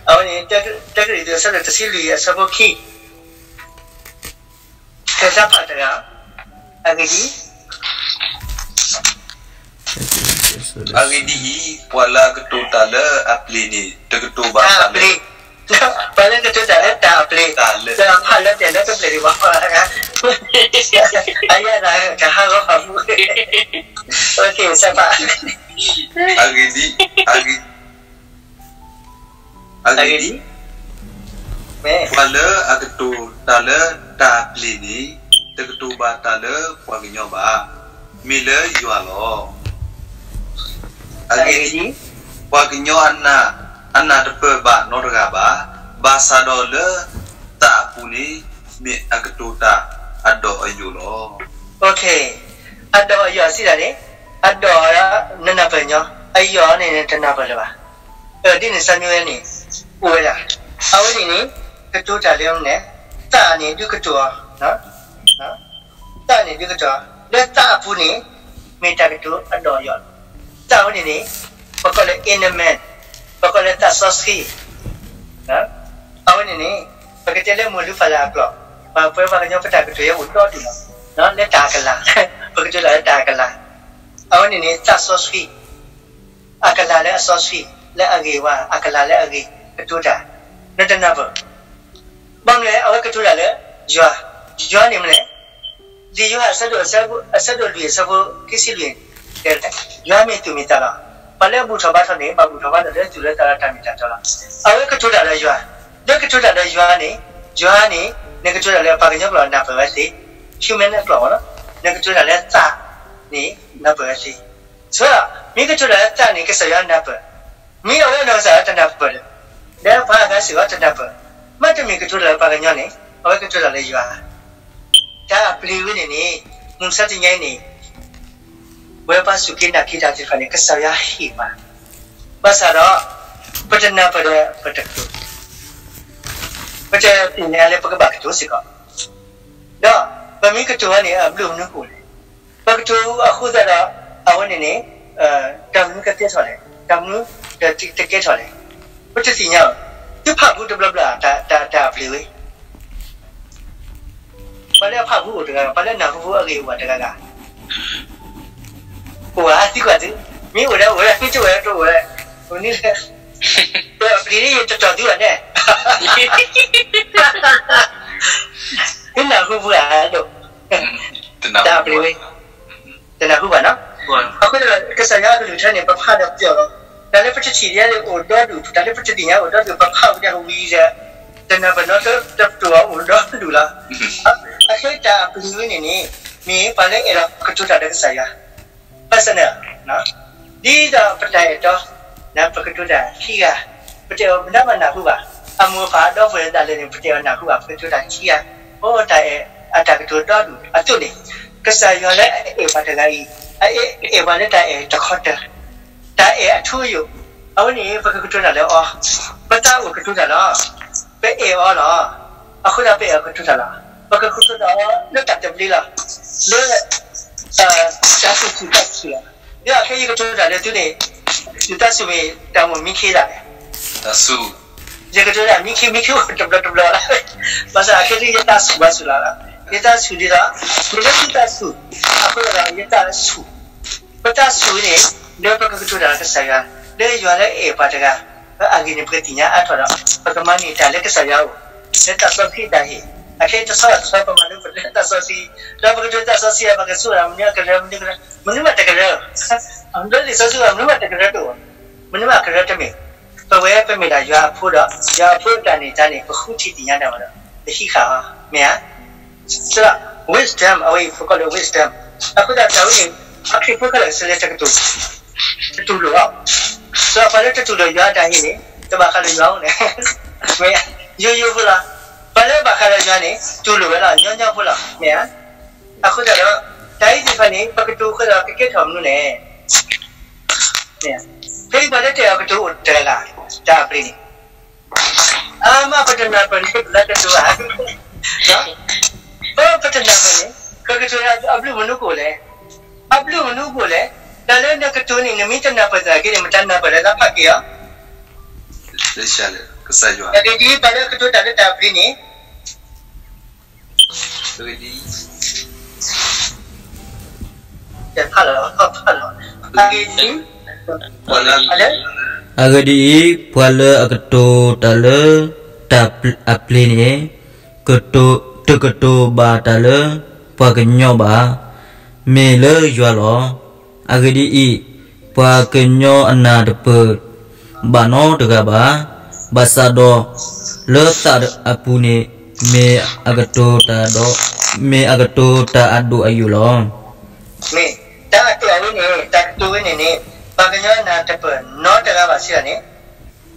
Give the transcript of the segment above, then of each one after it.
အဝဲန့ၣ် တၢကရံၣ်သူး အဆၢဒိၣ်တဆံလွံၢ် အဆၢဖိခံ, ဖဲတၢ်ဖးတဂၤ, အဂ့ၢ်ဒ်အံၤ, အဂ့ၢ်ဒ်အံၤ, ပှၤလၢအကတိၤတၢ်လၢအပျ့ၤန့ၣ် တကတိၤဘၣ်တၢ်လၢ ပှၤလၢကတိၤတၢ်လၢတၢ်အပျ့ၤ, တၢ်ဖးလၢပျ့ၤလၢတပျ့ၤဒံးဘၣ်, အယဲၢ်ဒၣ်ကဟးဂီၤအပူၤ, စဲးဖး, အဂ့ၢ်ဒ်အံၤ, အဂ့ၢ်ဒ်အံၤ, ပှၤလၢအကတိၤတၢ်လၢတၢ်အပျ့ၤန့ၣ် တကတိၤဘၣ်တၢ်လၢပှၤကညီဘၣ်, မ့ၢ်လၢယွၤလီၤ. အဂ့ၢ်ဒ်အံၤ, ပှၤကညီအနၢ်တပၢၢ်ဘၣ်နီတဂၤဘၣ်, ဘၣ်ဆၣ်ဒီးလၢသးအပူၤန့ၣ် မ့ၢ်အကတိၤတၢ်အဒီးအယိာ်လီၤ. အဒီးအယိာ်စံးဒၣ်န့ၣ်, အဒီးနနၢ်ပၢၢ်ညီ, အယိာ်န့ၣ်နတနၢ်ပၢၢ်လၢၤဘၣ်. ဒ်န့ၣ် ဆၢမံဝဲန့ၣ် အိၣ်ဝဲဒၣ်, အဝဲန့ၣ်န့ၣ် ကတိၤတၢ်လၢမနုၤလဲၣ်, သးန့ၣ်ဒုးကတိၤအီၤ, သးန့ၣ်ဒုးကတိၤအီၤ လၢသးအပူၤန့ၣ် မ့ၢ်တၢ်ကတိၤအဒီးအယိာ်, သးဝဲန့ၣ်န့ၣ် ပကိးလၢ inner man, ပကိးလၢသးစီဆှံ, အဝဲန့ၣ်န့ၣ် ပကတဲလၢမိၢ်လုၢ်ဖးလၢ်အကျိာ်, ပှၤပဝဲပှၤကညီပတၢ်ကတိၤယဲအိၣ်ဒီဒူၣ်လီၤ, လၢတၢ်အကလၤ, ပကတိၤတၢ်လၢတၢ်အကလၤ, အဝဲန့ၣ်န့ၣ် သးစီဆှံ အကလၤလၢအစီဆှံ, လၢအဂ့ၤဝဲ, အကလၤလၢအဂ့ၤ, ကတိၤတၢ်, နတနၢ်ပၢၢ်, ဘၣ်မနုၤလဲၣ် အဝဲကတိၤတၢ်လၢယွၤ, ယွၤန့ၣ်မနုၤလဲၣ်, လံာ်ယိၤဟၣ်အဆၢဒိၣ်လွံၢ် အဆၢဒိၣ်လွံၢ်အဆၢဖိခံဆံလွံၢ်, ယွၤမ့ၢ်သူၣ်မ့ၢ်သးလီၤ. ပှၤလၢအဘူၣ်ထီၣ်ဘါထီၣ်န့ၣ် ဘၣ်ဘူၣ်ထီၣ်ဘါထီၣ်လၢသူၣ်လၢသးလၢတၢ်မ့ၢ်တၢ်တီလီၤ. အဝဲကတိၤတၢ်ဒီးယွၤ, လၢကတိၤတၢ်ဒီးယွၤန့ၣ်, ယွၤန့ၣ် နကတိၤတၢ်လၢပှၤကညီကျိာ်နၢ်ပၢၢ်ဝဲသ့, human အကျိာ်မ့ၢ်နီၤ, နကတိၤတၢ်လၢသးန့ၣ် နၢ်ပၢၢ်ဝဲသ့ ဆိ, မ့ၢ်ကတိၤတၢ်လၢသးန့ၣ် ကစၢ်ယွၤနၢ်ပၢၢ်, မ့ၢ်အဝဲနီၢ်ကစၢ်လၢတနၢ်ပၢၢ်ဒီး, ဒီးပှၤအဂၤစ့ၢ်ကီးတနၢ်ပၢၢ်, မ့တမ့ၢ်ကတိၤတၢ်လၢပှၤကညီန့ၣ် အဝဲကတိၤတၢ်လၢယွၤ, တၢ်အပျ့ၤဝဲန့ၣ်န့ၣ်, မုၢ်မဆါတနံၤအံၤန့ၣ်, ပဝဲပှၤစူၢ်က့ၤနာ်က့ၤတၢ်သ့ၣ်တဖၣ်န့ၣ် ကစၢ်ယွၤဟ့ၣ်ပှၤ, ဘၣ်ဆၣ်ဒီး, ပတနၢ်ပၢၢ်ဒီးပတကတိၤ, ပတသ့ၣ်ညါလၢပကဘၣ်ကတိၤစ့ၢ်ကီး, ဒီးပမ့ၢ်ကတိၤဝဲန့ၣ် အဘျုးမနုၤကအိၣ်လဲၣ်, ပကတိၤအဃိသတးဒီး, အဝဲန့ၣ်န့ၣ်, တၢ်မနုၤကကဲထီၣ်လဲၣ်, တၢ်မနုၤတကဲထီၣ်လဲၣ်, ပတသ့ၣ်ညါဘၣ်, သုဖးဖူတဘျီဘျီ တၢ်အပျ့ၤဝဲ ပှၤလၢအဖးဖူအိၣ်တဂၤဂၤ, ပှၤလၢအနၢ်ဟူဖူအဂ့ၢ်အိၣ်ဘၣ်တဂၤဂၤ, အိၣ်ဧါ, သံကွၢ်သု, မ့ၢ်အိၣ်ဒီးအိၣ်ဝဲ, မ့ၢ်တအိၣ်ဒီးတအိၣ်ဝဲ, မနုၤလဲၣ်, ပျ့ၤန့ၣ်ယတတီၢ်သုဘၣ်န့ၣ်, မ့ၢ်နၢ်ဟူဖူဧါဒိၣ်, တၢ်အပျ့ၤဝဲ တနၢ်ဟူဘၣ်နီၤ, အဃိသတးဒီး ကစၢ်ယွၤအကလုၢ်ကထါန့ၣ် ပဖးဒီးပျီလီၤ, တၢ်လၢပတထံၣ်ဒ်လဲၣ်အိၣ်ဒီဒူၣ်, တၢ်လၢပတသ့ၣ်ညါအိၣ်ဒီဒူၣ် ပဖးဝဲဒၣ်ဝံၤဒီး, တနၢ်ပၢၢ်နီတပတီၢ်အိၣ်ဒီဒူၣ်လီၤ, အခဲတၢ်အပျ့ၤဝဲန့ၣ်န့ၣ်, မ့ၢ်ပှၤလၢအဲၣ်ဒိးကတိၤတၢ်ဒီးကစၢ်ယွၤ, personal, ဒ်သိးပတၢ်အဲၣ်တီ, ပကတိၤတၢ်ခံဂၤ, ပတအဲၣ်အီၤမနုၤမးနၢ်ဟူဘၣ်, အမိၢ်အပၢ်အဒီပုၢ်ဝဲၢ်ဒၣ်လဲာ်န့ၣ် ပတအဲၣ်အီၤနၢ်ဟူဘၣ် ပကတိၤတၢ်ခံဂၤ, အိၣ်တၢ်အဲၣ်အတၢ်ကတိၤဒီဒူၣ်အသိးန့ၣ်, ကစၢ်ယွၤလၢအအဲၣ်ပှၤတဂၤအံၤ, အအဲၣ်ပှၤလၢတၢ်အဲၣ်တခီတၢၢ်, တၢ်အဲၣ်အထူအယိာ်, အဝဲန့ၣ် ပကကတိၤတၢ်လၢအီၤ, ပသးအိၣ်ကတိၤတၢ်လီၤ, ပအဲၣ်အီၤလီၤ, အဃိသတးပအဲၣ်အီၤကတိၤတၢ်လီၤ, ပကကတိၤတၢ်အီၤလၢတၢ်သဘျ့လီၤ, လၢ တၢ်သူၣ်ဆူၣ်သးဆူၣ်လီၤ, ဒီးအခဲအံၤယကတိၤတၢ်လၢသုန့ၣ်, သုသးဆူၣ်မ့ၢ်တၢ်မိၣ်မံခ့ဒၣ်လဲၣ်, ယကတိၤတၢ်မံခ့မံခ့အိၣ်တဘျီတဘျီလီၤ, ဘၣ်ဆၣ်အခဲအံၤယသးဆူၣ်ဘၣ်ဆူၣ်လီၤ, ယသးဆူၣ်ဒ်သိး, မ့ၢ်လၢသုသးဆူၣ်, အဃိသတးဒီးယသးဆူၣ် ပသးဆူၣ်န့ၣ်, လၢပကကတိၤတၢ်လၢကစၢ်ယွၤ, လၢယွၤလၢအအဲၣ်ပှၤတဂၤ, လၢအဂ့ၢ်န့ၣ် ပကသ့ၣ်ညါအါထီၣ်ဒီး, ပကမၤန့ၢ်တၢ်လၢကစၢ်ယွၤအအိၣ်, လၢသးစီဆှံတၢ်ဟ့ၣ်, အခဲတဆီဘၣ်တဆီပမၤလိပှၤလၢသးစီဆှံ, ဒီးပကတိၤသးစီဆှံအပကစူၢ်တၢ်မနုၤအကရၢမနုၤကရၢ, မနုၤမးတကရၢ, အမ့ၢ်လံာ်စီဆှံမနုၤမးတကရၢတအိၣ်, မနုၤမးကရၢတမ့ၢ်, ပဝဲပမ့ၢ်ဒၣ်ယွၤအဖိဒီး, ယွၤအဖိအတၢ်န့ၢ်သါန့ၣ် ပဃုထံၣ်သ့ၣ်ညါတၢ်ဝဲဒီး, ပဟံးဃာ်အီၤ, မ့ၢ်ဧါ စး, wisdom အဝဲအံၤ ပကိးလၢ wisdom, အဃိသတးတၢ်ဝဲန့ၣ်, အခရံာ်ဖိခဲလၢာ်ကစၢ်လၢတကတူၢ်, တတူၢ်လိာ်အီၤ, ဒီးပှၤလၢတတူၢ်လိာ်ယွၤအတၢ်ဟ့ၣ်န့ၣ်, တဘၣ်ဃးလၢယွၤအိၣ်န့ၣ်, မ့ၢ်, ယိယိဖိလီၤ, ပှၤလၢအဘၣ်ဃးလၢယွၤန့ၣ် တူၢ်လိာ်ဝဲလီၤ ညီညီဖိလီၤ မ့ၢ်ဧါ, အဃိသတးဒီး, တၢ်အံၤသ့ၣ်တဖၣ်န့ၣ် ပကတိၤအဃိသတးကကဲထီၣ်မနုၤလဲၣ် ဖဲပှၤလၢတအဲၣ်အီၤကတိၤအိၣ်တဂၤဂၤ, တၢ်အပျ့ၤန့ၣ်, အါမးပတနၢ်ပၢၢ်န့ၣ် ပလၢကတိၤဧါ, ပတနၢ်ပၢၢ်န့ၣ်, ပကတိၤအဘျုးမနုၤကအိၣ်လဲၣ်, အဘျုးမနုၤကအိၣ်လဲၣ်, တၢ်လၢနကတိၤန့ၣ် နမ့ၢ်တနၢ်ပၢၢ်သနာ်က့န့ၣ် မတၤနၢ်ပၢၢ်လၢသးဖးက့ၤအီၤ လၢကစၢ်ယွၤ, အဂ့ၢ်ဒ်အံၤ, ပှၤလၢအကတိၤတၢ်လၢတၢ်အပျ့ၤန့ၣ်, အဂ့ၢ်ဒ်အံၤ, အဂ့ၢ်ဒ်အံၤ, အဂ့ၢ်ဒ်အံၤ, ပှၤလၢအကတိၤတၢ်လၢတၢ်အပျ့ၤန့ၣ်, တကတိၤဘၣ်တၢ်လၢပှၤကညီဘၣ်, မ့ၢ်လၢယွၤလီၤ. အဂ့ၢ်ဒ်အံၤ, ပှၤကညီအနၢ်တပၢၢ်ဘၣ်နီတဂၤဘၣ်, ဘၣ်ဆၣ်ဒီးလၢသးအပူၤန့ၣ်, မ့ၢ်အကတိၤတၢ်ဒီး, မ့ၢ်အကတိၤတၢ်အဒိၣ်အယိာ်လီၤ. မ့ၢ်, တၢ်အကတိၤဝဲန့ၣ်, တၢ်ကတိၤဝဲန့ၣ်န့ၣ်, ပှၤကညီအနၢ်တပၢၢ်နီတဂၤဘၣ်စံးဒ်န့ၣ်,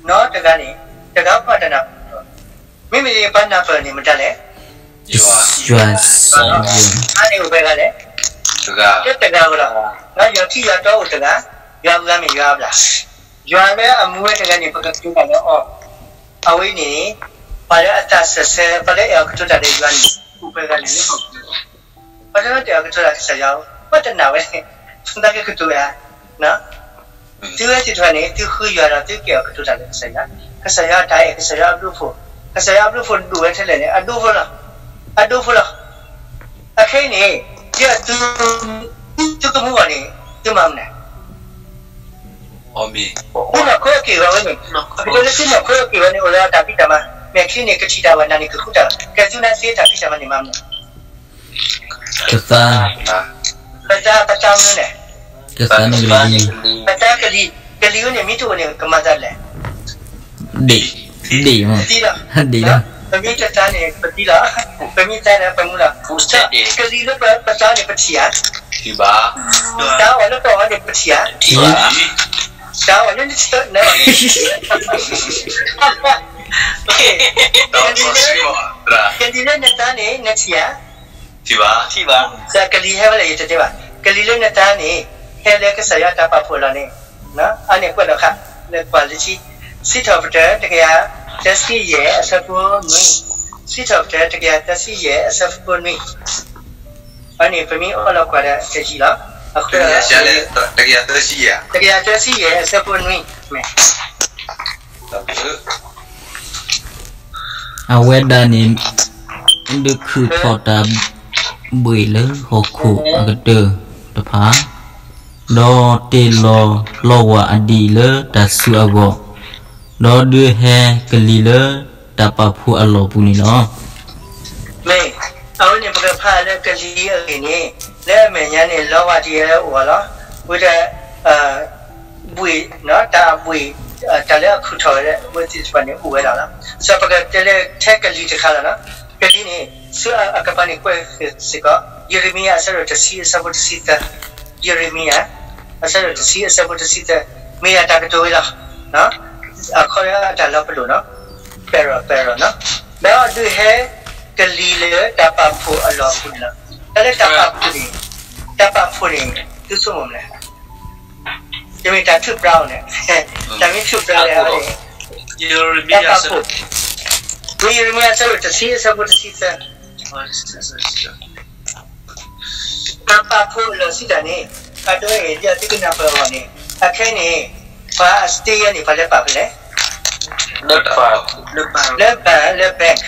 နီတဂၤန့ၣ်, တဂၤမ့ၢ်တနၢ်ပၢၢ်, မ့မ့ၢ်ပှၤနၢ်ပၢၢ်န့ၣ်မတၤလဲၣ်, ယွၤ, ယွၤ, အန့ၣ်အိၣ်ပှဲၤဂၤလဲၣ်, တဂၤဧိၤလီၤ, ယွၤထံယွၤတီအိၣ်တဂၤ, ယွၤအဂၤမ့ၢ်ယွၤအဘျၣ်, ယွၤလၢအမူဝဲတဂၤန့ၣ် ပကကတိၤတၢ်လၢအီၤ, အဝဲန့ၣ်, ပှၤလၢအသးစၢၢ်ဆၢ ပှၤလၢအအဲၣ်အီၤကတိၤတၢ်ဒီးယွၤန့ၣ် အိၣ်ပှဲၤဂၤလဲၣ်လၢဟီၣ်ခိၣ်, ပှၤလၢတအဲၣ်အီၤကတိၤတၢ်ကစၢ်ယွၤ, ပှၤတနာ်ဝဲ, သးကကတိၤဝဲဧါ, သုဝဲသ့ၣ်တဖၣ်န့ၣ် သုဃုယွၤဒီးသုကအဲၣ်အီၤကတိၤတၢ်လၢကစၢ်ယွၤ, ကစၢ်ယွၤအတၢ်အဲၣ် ကစၢ်ယွၤအဘျုးအဖှိၣ်, ကစၢ်ယွၤအဘျုးအဖှိၣ်ဒိၣ်ဝဲထဲလဲၣ်န့ၣ် အဒိၣ်ဖိလီၤ, အဒိၣ်ဖိလီၤ. အခဲအံၤန့ၣ်, ယဲၢ်သု, သုကမူအီၤန့ၣ်, သုမၤမနုၤ, သုနီၢ်ခိအက့ၢ်အဂီၤဝဲန့ၣ်, အကတိၤလၢသုနီၢ်ခိအက့ၢ်အဂီၤန့ၣ် အိၣ်လၢအတၢ်ဖံးတၢ်မၤ, မ့ၢ်အချံန့ၣ် ကထံၣ်တၢ်ဝဲ နၤန့ၣ်ကဃုတၢ်, ကဲသုနၤသ့တၢ်ဖံးတၢ်မၤန့ၣ်မၤမနုၤ ကသါ, ပသါ, ပသါမနုၤလဲၣ်, ကသါန့ၣ်ကလံၤ, ပသါကလံၤ, ကလံၤဝဲန့ၣ် မ့ၢ်တအိၣ်န့ၣ် ကမၤသးလဲၣ်, ဒ့ၣ်, ဒ့ၣ်မး, ဒ့ၣ်လီၤ, ပမ့ၢ်တသါန့ၣ် ပသံလီၤ, ပမ့ၢ်သါန့ၣ် ပမူလီၤ, ကလံၤလၢပသါန့ၣ် ပထံၣ်ဧါ, သါအီၤလၢပအီၣ်န့ၣ် ပထံၣ်ဧါ, သါအီၤလၢနထံၣ်, ကလံၤလၢနသါန့ၣ် နထံၣ်ဧါ, ကလံၤဟဲဝဲလဲၣ် ယတတဲဘၣ်, ကလံၤလၢနသါန့ၣ်, ဟဲလၢကစၢ်ယွၤတၢ်ပာ်ဖှိၣ်အလီၢ်န့ၣ်, အန့ၣ်ကွဲးလီၤဃာ်, လၢကွၢ်လၢခံ, စံးထီၣ်ပတြၢၤ တကယၤသၢဆံယဲၢ် အဆၢဖိနွံ, စံးထီၣ်ပတြၢၤ တကယၤသၢဆံယဲၢ် အဆၢဖိနွံ, အန့ၣ်ပမ့ၢ်အီလီၤကွၢ်ဒီးတယံာ်လီၤ, အဃိ, တကယၤသၢဆံယဲၢ် အဆၢဖိနွံ, အဝဲဒၣ်န့ၣ်, ဒုးခုၣ်ထီၣ်တၢ်ဘှ့ၣ်လၢဟီၣ်ခိၣ်အကတၢၢ်တဖၣ်, ဒီးတ့ၢ်လီၤလီဝၢ်အဒံးလၢတၢ်ဆူးအဂီၢ်, ဒီးဒုးဟဲကလံၤလၢတၢ်ပာ်ဖှိၣ်အလီၢ်ပူၤန့ၣ်လီၤ. မ့ၢ်, အဝဲန့ၣ်ပကဖးလၢကလံၤအဂ့ၢ်န့ၣ်, လၢအမဲာ်ညါန့ၣ် လီဝၢ်ဒံးအိၣ်လီၤ, ဝဲဒၣ် ဘှ့ၣ်, တၢ်ဘှ့ၣ်, တၢ်လၢအခုၣ်ထီၣ်ဝဲဒၣ် အဝဲသ့ၣ်တဖၣ်န့ၣ်အိၣ်ဝဲဒၣ်လီၤ. စီၤပကတဲလၢထဲကလံၤတခါလီၤနီၤ, ကလံၤန့ၣ်, ဆူအကပၤန့ၣ်ကွဲးစ့ၢ်ကီး, ယံးရမံယၤ အဆၢဒိၣ်တဆံ အဆၢဖိတဆံသၢ, ယံးရမံယၤ, အဆၢဒိၣ်တဆံ အဆၢဖိတဆံသၢ, မ့ၢ်ဒၣ်တၢ်ကတိၤဝဲလီၤ. အခီပညီအတၢ်လီၤပလိာ်နီၤ, ပဲၣ်ရီၣ် ပဲၣ်ရီၣ်နီၤ, ဒီးဒုးဟဲကလံၤလၢတၢ်ပာ်ဖှိၣ်အလီၢ်ပူၤန့ၣ်လီၤ. တၢ်လၢတၢ်ပာ်ဖှိၣ်န့ၣ်, တၢ်ပာ်ဖှိၣ်န့ၣ်, သုဆိကမိၣ်မနုၤလဲၣ်, တမ့ၢ်တၢ်ထုးပြါအီၤန့ၣ်, တၢ်မ့ၢ်ထုးပြါန့ၣ်, တၢ်ပာ်ဖှိၣ်, ဝံယံးရမံယၤ အဆၢဒိၣ်တဆံ အဆၢဖိတဆံသၢ တၢ်ပာ်ဖှိၣ်အလီၢ်စံးတၢ်န့ၣ်, အဒိအံၤ ဒ်သုကနၢ်ပၢၢ်အဂီၢ်န့ၣ်, အခဲအံၤန့ၣ်, ပှၤအစတ့ယဲန့ၣ် ပှၤလၢပာ်ဖဲလဲၣ်, လၢ bank, လၢ bank, လၢ bank,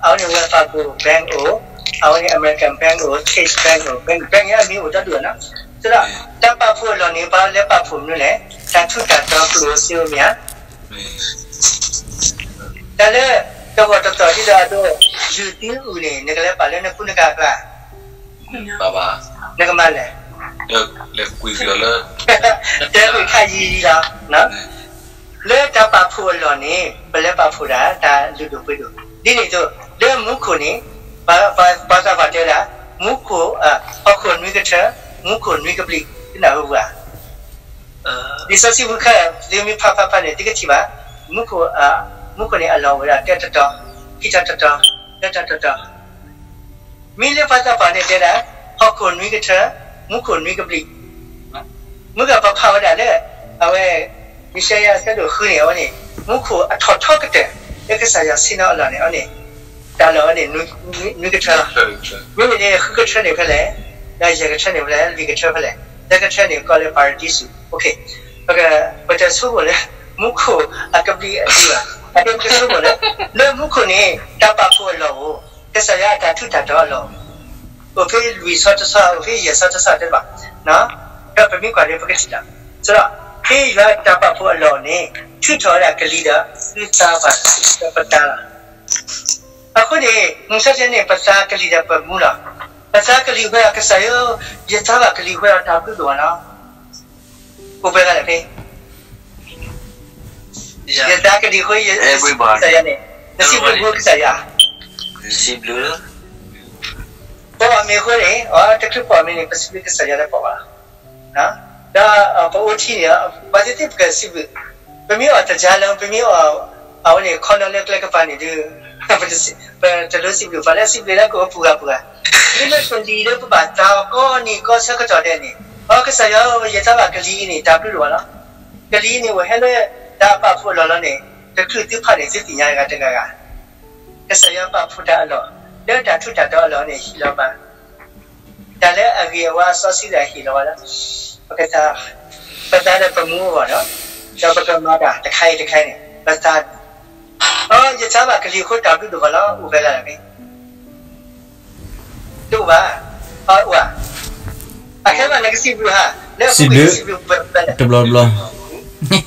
အဝဲန့ၣ် Wells Fargo Bank အိၣ်, အဝဲန့ၣ် American Bank အိၣ်, Chase Bank အိၣ်, bank အမံၤအိၣ်ဒီဒူၣ်နီၤ, ဒီးတၢ်ပာ်ဖှိၣ်အလီၢ်န့ၣ် ပှၤလၢပာ်ဖှိၣ်မနုၤလဲၣ်, တၢ်ထူးတၢ်တီၤကျိၣ်စ့အိၣ်မ့ၢ်ဧါ တၢ်လၢ, တဂီၢ်တသီၣ်ဒ်သိးအဒိ, ယုၢ်သံအုၣ်န့ၣ် နကလဲၤပာ်လၢနကူနကၤအကျါ, နကမၤလဲၣ်, တဲကွံာ်ခါယံာ်လီၤ, လၢတၢ်ပာ်ဖှိၣ်အလီၢ်န့ၣ် ပလဲၤပာ်ဖှိၣ်ဒၣ် တၢ်လုၢ်ဒိၣ်ပှ့ၤဒိၣ်, ဒ်န့ၣ်အသိး, လၢမူခိၣ်န့ၣ်, ပှၤသးပှၢ်တဲဝဲဒၣ်, မူခိၣ်, ဟီၣ်ခိၣ်နွံကထၢ, မူခိၣ်နွံကဘျံး, သုနၢ်ဟူဧါ လံာ်စီဆှံဖိခဲလၢာ် သုမ့ၢ်ဖးဖးဖးန့ၣ် သုကထံၣ်ဘၣ်, မူခိၣ်, မူခိၣ်န့ၣ်အလီၢ်အိၣ်ဝဲဒၣ် တၢတတီၤ, ခံတတီၤတတီၤ, သၢတတီၤတတီၤ, မ့ၢ်လၢပှၤသးပှၢ်န့ၣ်တဲဒၣ်, ဟီၣ်ခိၣ်နွံကထၢ, မူခိၣ်နွံကဘျံး, မ့ၢ်ကပဖးဝဲဒၣ်လၢ, အဝဲ, ယၡါယၤအဆၢဒိၣ်ဃုန့ၣ် အဝဲန့ၣ်, မူခိၣ်အထီၣ်ထီကတၢၢ်, လၢကစၢ်ယွၤဆ့ၣ်နီၤအလီၢ်န့ၣ် အဝဲန့ၣ်, တၢ်လီၢ်ဝဲန့ၣ်, နွံကထၢလီၤ, မ့မ့ၢ်န့ၣ်ဃုကထၢန့ၣ်ဖဲလဲၣ်, ဒီးယဲၢ်ကထၢန့ၣ်ဖဲလဲၣ်, လွံၢ်ကထၢဖဲလဲၣ်, သၢကထၢန့ၣ်ကီးလၢပၤရဒံစူး, ပက, ပတဆိကမိၣ်လၢ, မူခိၣ်အကဘျံးအဒုးဘၣ်. အဒိပကဆိကမိၣ်လၢ လၢမူခိၣ်န့ၣ် တၢ်ပာ်ဖှိၣ်အလီၢ်ဧိၤ, ကစၢ်ယွၤအတၢ်ထူးတၢ်တီၤအလီၢ်ဧိၤ, အိၣ်ဖဲလွံၢ်ဆီတဆီ, အိၣ်ဖဲယဲၢ်ဆီတဆီတဘၣ်, ဒီးပမ့ၢ်ကွၢ်ဒီးပကထံၣ်လီၤ. ဆိုတော့ ဖဲယွၤတၢ်ပာ်ဖှိၣ်အလီၢ်န့ၣ် ထုးထီၣ်ဝဲဒၣ်ကလံၤဒီးသုသးဘၣ်ဒီးပသးလီၤ. အဃိန့ၣ် မုၢ်ဆါတနံၤန့ၣ် ပသးကလံၤဒီးပမူလီၤ. ပသးကလံၤဝဲဒၣ်ကစၢ်ယွၤ, ယသးဘၣ်ကလံၤဝဲဒၣ်တၢ်ဘျုးဒိၣ်မးလီၤ. အိၣ်ပှဲၤဂၤလဲၣ်ဖဲ ယသးကလံၤအဃိ ယစံးဘျုးကစၢ်ယွၤန့ၣ်, နစံးဘျုးကစၢ်ယွၤ, စံးဘျုး, ပိာ်မ့ၢ်အဃိန့ၣ် အတချုးပိာ်မ့ၢ်န့ၣ် ပစံးဘျုးကစၢ်ယွၤလၢပိာ်မ့ၢ်လီၤ. ဒီးပအိၣ်ထံန့ၣ် ပှၤသ့ၣ်သ့ၣ်ပကစံးဘျုး, ပမ့ၢ်အီၣ်တကၢ်လၢ ပမ့ၢ်အီၣ် အဝဲန့ၣ် ခီနီလၢကျဲကပၤန့ၣ်ဒုး ပတလိၣ်စံးဘျုး, ပှၤလၢစံးဘျုးလၢကအိၣ်ပူၤဂၤပူၤဂၤ, မ့မ့ၢ်ကလံၤလၢပဘၣ်သးအီၤကိးနံၤကိးဆၢကတီၢ်ဒဲးန့ၣ်, အကစၢ်ယွၤဧၢ, ယသးဘၣ်ကလံၤအံၤန့ၣ် တၢ်ဘျုးဒိၣ်မးလီၤ. ကလံၤအံၤန့ၣ်အိၣ်ဟဲလၢတၢ်ပာ်ဖှိၣ်အလီၢ်လီၤန့ၣ်, တချုးသုဖးန့ၣ် သုသ့ၣ်ညါဂၤတဂၤဂၤ, ကစၢ်ယွၤပာ်ဖှိၣ်တၢ်အလီၢ်, လၢတၢ်ထူးတၢ်တီၤအလီၢ်န့ၣ် ဟ့ၣ်လီၤဘၣ် တၢ်လၢအဂ့ၤအဝါအစီဆှံလၢအဟ့ၣ်လီၤဝဲလၢ ပကသး, ပသးဒီးပမူအဂီၢ်ဒီး, ဒီးပကမၤတၢ်တခါအံၤတခါအံၤန့ၣ် ပသး, အ ယသးဘၣ်ကလံၤအဃိတၢ်ဘျုးဒိၣ်မးလီၤ, အိၣ်ဖဲလဲၣ်န့ၣ်, တအိၣ်ဘၣ်, အအိၣ်ဧါ, အခဲမးနကစံးဘျုးဧါ, လၢအပူၤကွံာ်နစံးဘျုးပှဲၤဖဲလဲၣ်, တဘျီ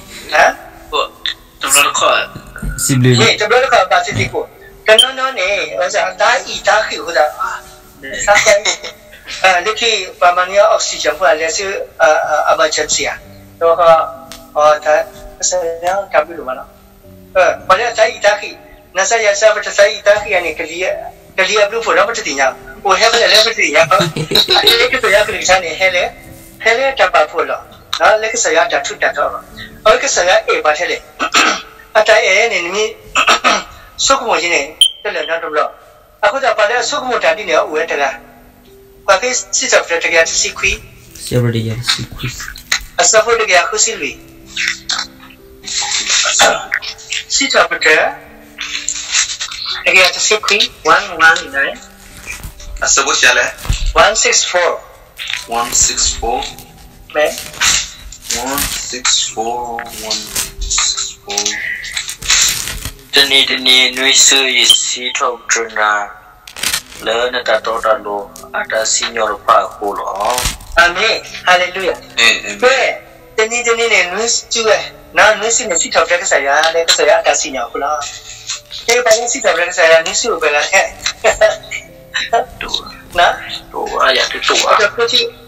တဘျီ, တဘျီတခီၣ်, စံးဘျုး, တဘျီတခီၣ်ဘၣ်သ့ၣ်သ့ၣ်ကိၢ်, တနီၤနီၤန့ၣ် သးအံၣ်သးဃံးအဃိသတး သး လၢခံ ပှၤမၤန့ၢ် oxygen ဖိ အလဲၤဆူ emergency ဧါ, တဘျီဃီ ကစၢ်ယွၤတၢ်ဘျုးဒိၣ်မးလီၤ. ပှၤလၢအသးအံၣ်သးဃံး, နစၢ်ယွၤစၢ် ပတသးအံၣ်သးဃံးဧါန့ၣ် ကလံၤအဘျုးဖှိၣ်ဒီးပတသ့ၣ်ညါ, အိၣ်ဟဲဖဲလဲၣ်လၢပတသ့ၣ်ညါ, အကဲလၢကစၢ်ယွၤကလုၢ်ကထါန့ၣ် ဟဲလၢ, ဟဲလၢတၢ်ပာ်ဖှိၣ်အလီၢ်, လၢကစၢ်ယွၤတၢ်ထူးတၢ်တီၤအလီၢ်, အဝဲကစၢ်ယွၤအဲၣ်ပှၤထဲလဲၣ်, အတၢ်အဲၣ်န့ၣ် နမ့ၢ်ဆိကမိၣ်ယဲန့ၣ် တလၢာ်နီတဘျီ, အဃိသတးပှၤလၢအဆိကမိၣ်တၢ်ဒ်န့ၣ် အိၣ်ဝဲတဂၤ, ကွၢ်ဖဲစံးထီၣ်ပတြၢၤတကယၤတဆံခွံ, အဆၢဖိတကယၤဃုဆံလွံၢ်, စံးထီၣ်ပတြၢၤ တကယၤတဆံခွံ, one one, အဆၢဖိလဲၣ်, one six four, one six four, မ့ၢ် one six four, one six four. တနံၤတနံၤနွံစုယစံးထီၣ်ပတြၢၤနၤ လၢနတၢ်တီတၢ်လိၤ အတၢ်စံၣ်ညီၣ်တဖၣ်အဃိလီၤ. အၤမ့ၣ်, hallelujah. ကဲ, တနံၤတနံၤန့ၣ် နွံစုဝဲ, နွံစုန့ၣ် စံးထီၣ်ပတြၢၤကစၢ်ယွၤ လၢကစၢ်ယွၤအတၢ်စံၣ်ညီၣ်အဃိလီၤ. ကဲပှၤလၢစံးထီၣ်ပတြၢၤကစၢ်ယွၤ နွံစုအိၣ်ပှဲၤဂၤလဲၣ်.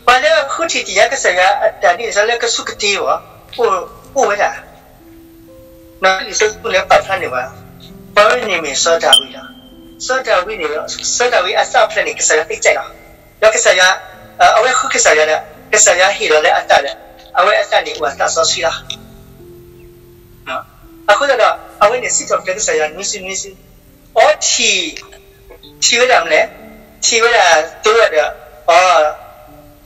ပှၤလၢအဃုထံၣ်တ့ၢ်ညါကစၢ်ယွၤအတၢ်ဒ်န့ၣ် စးလၢကဆူၣ်ကတ့ၤအီၤ, အိၣ်ဝဲဒၣ် လံာ်စီဆှံလၢပာ်ဖျါန့ၢ်ပှၤ, ပှၤဝဲန့ၣ်မ့ၢ်စီၤဒၤဝံးလီၤ. စီၤဒၤဝံးန့ၣ်, စီၤဒၤဝံးအသးဖျၢၣ်န့ၣ် ကစၢ်ယွၤသ့ၣ်ကဲလီၤ. ဒီးကစၢ်ယွၤ, အဝဲဃုကစၢ်ယွၤဒီး ကစၢ်ယွၤဟ့ၣ်လီၤလၢအသးဒီး အဝဲအသးန့ၣ်အိၣ်အသးစီဆှံလီၤ. အဃိသတးဒီး အဝဲန့ၣ်စံးထီၣ်ပတြၢၤကစၢ်ယွၤနွံစုနွံစု, အီထံၣ်, ထံၣ်ဝဲဒၣ်မနုၤလဲၣ်, ထံၣ်ဝဲဒၣ်သိဒီး, အီ,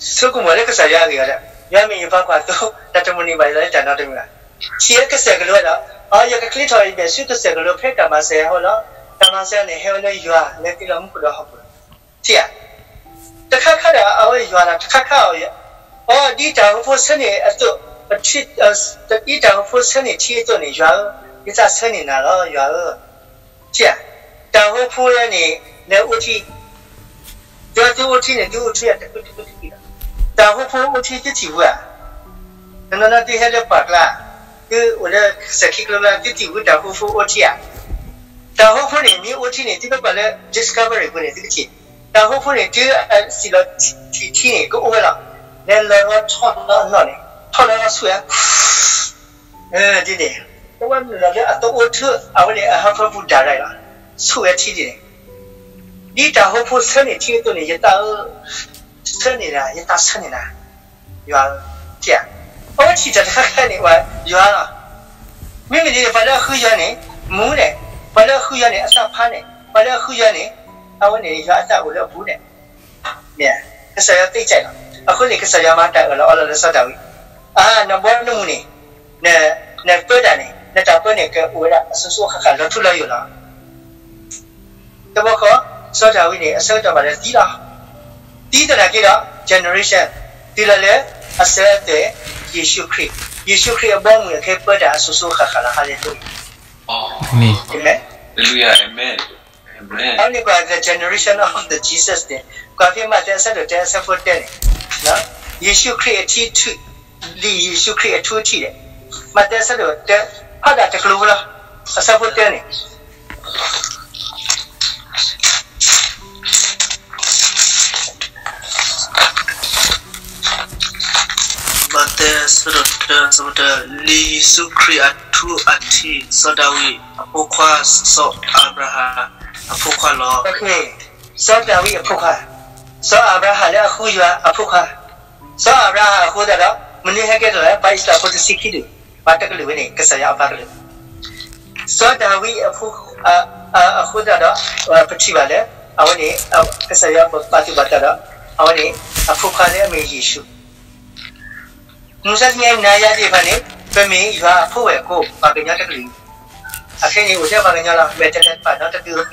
ဆိကမိၣ်လၢကစၢ်ယွၤအဂ့ၢ်အီၤဒီး, ယွၤမ့ၢ်ယပှၤကွၢ်သိ, တၢ်တမုၢ်န့ၢ်ဘၣ်ယၤလၢတၢ်နီတမံၤဘၣ်. ထံၣ်ဝဲကစၢၢ်ကလိဒီး, အီ ယကချ့ထီၣ်အံၤမဲာ်ဆူကစၢၢ်ကလိဖဲတၢ်မၤစၢၤအဃိလီၤ. တၢ်မၤစၢၤန့ၣ်ဟဲဝဲလၢယွၤလၢသ့လီၤမူခိၣ်ဒီးဟီၣ်ခိၣ်လီၤ. ထံၣ်ဧါ, တခါခါဒီး အဝဲယွၤလီၤ တခါခါအီၤ, အီ ဒ်တၢ်ဟိဖိဆၢန့ၢ်အသိး, ဒ်တၢ်ဟိဖိဆၢန့ၢ်ထံအသိးန့ၣ် ယွၤဧၢ, ယသးဆၢန့ၢ်နၤလီၤ ယွၤဧၢ. ထံၣ်ဧါ, တၢ်ဟိဖိန့ၣ် လဲၤအိၣ်ထံ, ဒီးသုအိၣ်ထံန့ၣ် သုအိၣ်ထံတကွံတကွံတကွံလီၤ. တၢ်ဟိဖိအိၣ်ထံသုထံၣ်ဝဲဧါ, တနီၤနီၤသုဟဲလၢပှၢ်ကျါ, သုအိၣ်လၢစဲၤခံကျိလၢ သုထံၣ်ဝဲတၢ်ဟိဖိအိၣ်ထံဧါ. တၢ်ဟိဖိန့ၣ် မ့ၢ်အိၣ်ထံန့ၣ် သုကကွၢ်လၢ Discovery ပူၤန့ၣ် သုကထံၣ်, တၢ်ဟိဖိန့ၣ် တုၤအစံၣ်လီၤထံထံန့ၣ် ကအိၣ်ဝဲလီၤ. လဲၤလီၤထီၣ်လီၤအနီၢ်န့ၣ် ထီၣ်လီၤဆူၣ်ဝဲ ဒ်န့ၣ်, အဝဲမ့ၢ်လီၤလၢအသအိၣ်ထူ အဝဲန့ၣ်အဟၢဖၢပူၤဒၣ်ရၤလီၤ, ဆူၣ်ဝဲထံဒ်န့ၣ်, ဒ်တၢ်ဟိဖိဆၢန့ၢ်ထံအသိးန့ၣ် ယသးဧၢ, ဆၢန့ၢ်နၤ, ယသးဆၢန့ၢ်နၤ, ယွၤဧၢ, ထံၣ်ဧါ, အဝဲထံၣ်တၢ်တခါခါန့ၣ် ယွၤလီၤ. မ့မ့ၢ်ဒ်န့ၣ် ပှၤလၢအဃုယွၤန့ၣ် မူန့ၣ်, ပှၤလၢအဃုယွၤန့ၣ် အသးဖးန့ၣ်, ပှၤလၢအဃုယွၤန့ၣ် အဝဲန့ၣ် ယွၤအသးအိၣ်လၢအပူၤန့ၣ် မ့ၢ်ဧါ, ကစၢ်ယွၤသ့ၣ်ကဲလီၤ. အဃိန့ၣ် ကစၢ်ယွၤမၤတၢ်အၢၣ်လီၤအီလီၤလၢစီၤဒၤဝံး, အါ နဘီနမုၢ်န့ၣ်, န, နပၢတၢ်န့ၣ် နတၢ်ပၢန့ၣ်ကအိၣ်ဝဲဒၣ်အစိၤစိၤအဃၣ်ဃၣ်လီၤထူလီၤယိာ်လီၤ. တဘျီဃီ စီၤဒၤဝံးန့ၣ် အဆၢကတီၢ်ဘၣ်ဒီးသံလီၤ. သံသနာ်က့ဒီး generation တုၤလီၤလၢအစၢၤအသွဲၣ်ယ့ၣ်ၡူးခရံာ် ယ့ၣ်ၡူးခရံာ်အဘီအမုၢ်အခဲပၢတၢ်အစိၤစိၤအဃၣ်ဃၣ်လီၤ. Hallelujah. Amen. အဝဲန့ၣ်ကွၢ် the generation of the Jesus န့ၣ် ကွၢ်ဖဲမးသဲအဆၢဒိၣ်တၢ အဆၢဖိတၢန့ၣ်, ယ့ၣ်ၡူးခရံာ်အထံထူၣ်, လံာ်ယ့ၣ်ၡူးခရံာ်အထူအထံၣ်န့ၣ်, မးသဲအဆၢဒိၣ်တၢ, ဖးဒၣ်တကျိၤဖိလီၤ, အဆၢဖိတၢန့ၣ် မးသဲ အဆၢဒိၣ်တၢ အဆၢဖိတၢ, လံာ်ယ့ၣ်ၡူးခရံာ်အထူအထံၣ်, စီၤဒၤဝံးအဖိခွါ, စီၤအၤဘြၤဟၣ်အဖိခွါလီၤ. စီၤဒၤဝံးအဖိခွါ, စီၤအၤဘြၤဟၣ်လၢအဃုယွၤအဖိခွါ, စီၤအၤဘြၤဟၣ်အဃိသတးဒီး မနုၤဟဲကဲထီၣ်လဲၣ်, ပှၤအံၣ်စရ့လးဖိတဆံခံဒူၣ်, ပှၤတကလုာ်ဝဲန့ၣ် ကစၢ်ယွၤအပှၤကလုာ် စီၤဒၤဝံးအဖိ, အဃိသတးဒီး ပထံၣ်ဘၣ်လၢ အဝဲန့ၣ် ကစၢ်ယွၤဘၣ်သူၣ်ဘၣ်သးဒီး အဝဲန့ၣ် အဖိခွါလၢအမ့ၢ်ယ့ၣ်ၡူး, မုၢ်ဆါတနံၤညါသ့ၣ်တဖၣ်န့ၣ် ပမ့ၢ်ယွၤအဖိဝဲၢ်ကိာ် ပှၤကညီတကလုာ်, အခဲအံၤန့ၣ် အိၣ်ထဲပှၤကညီလီၤ, မဲာ်တဲးတဲးတဖၣ်နီတဒု,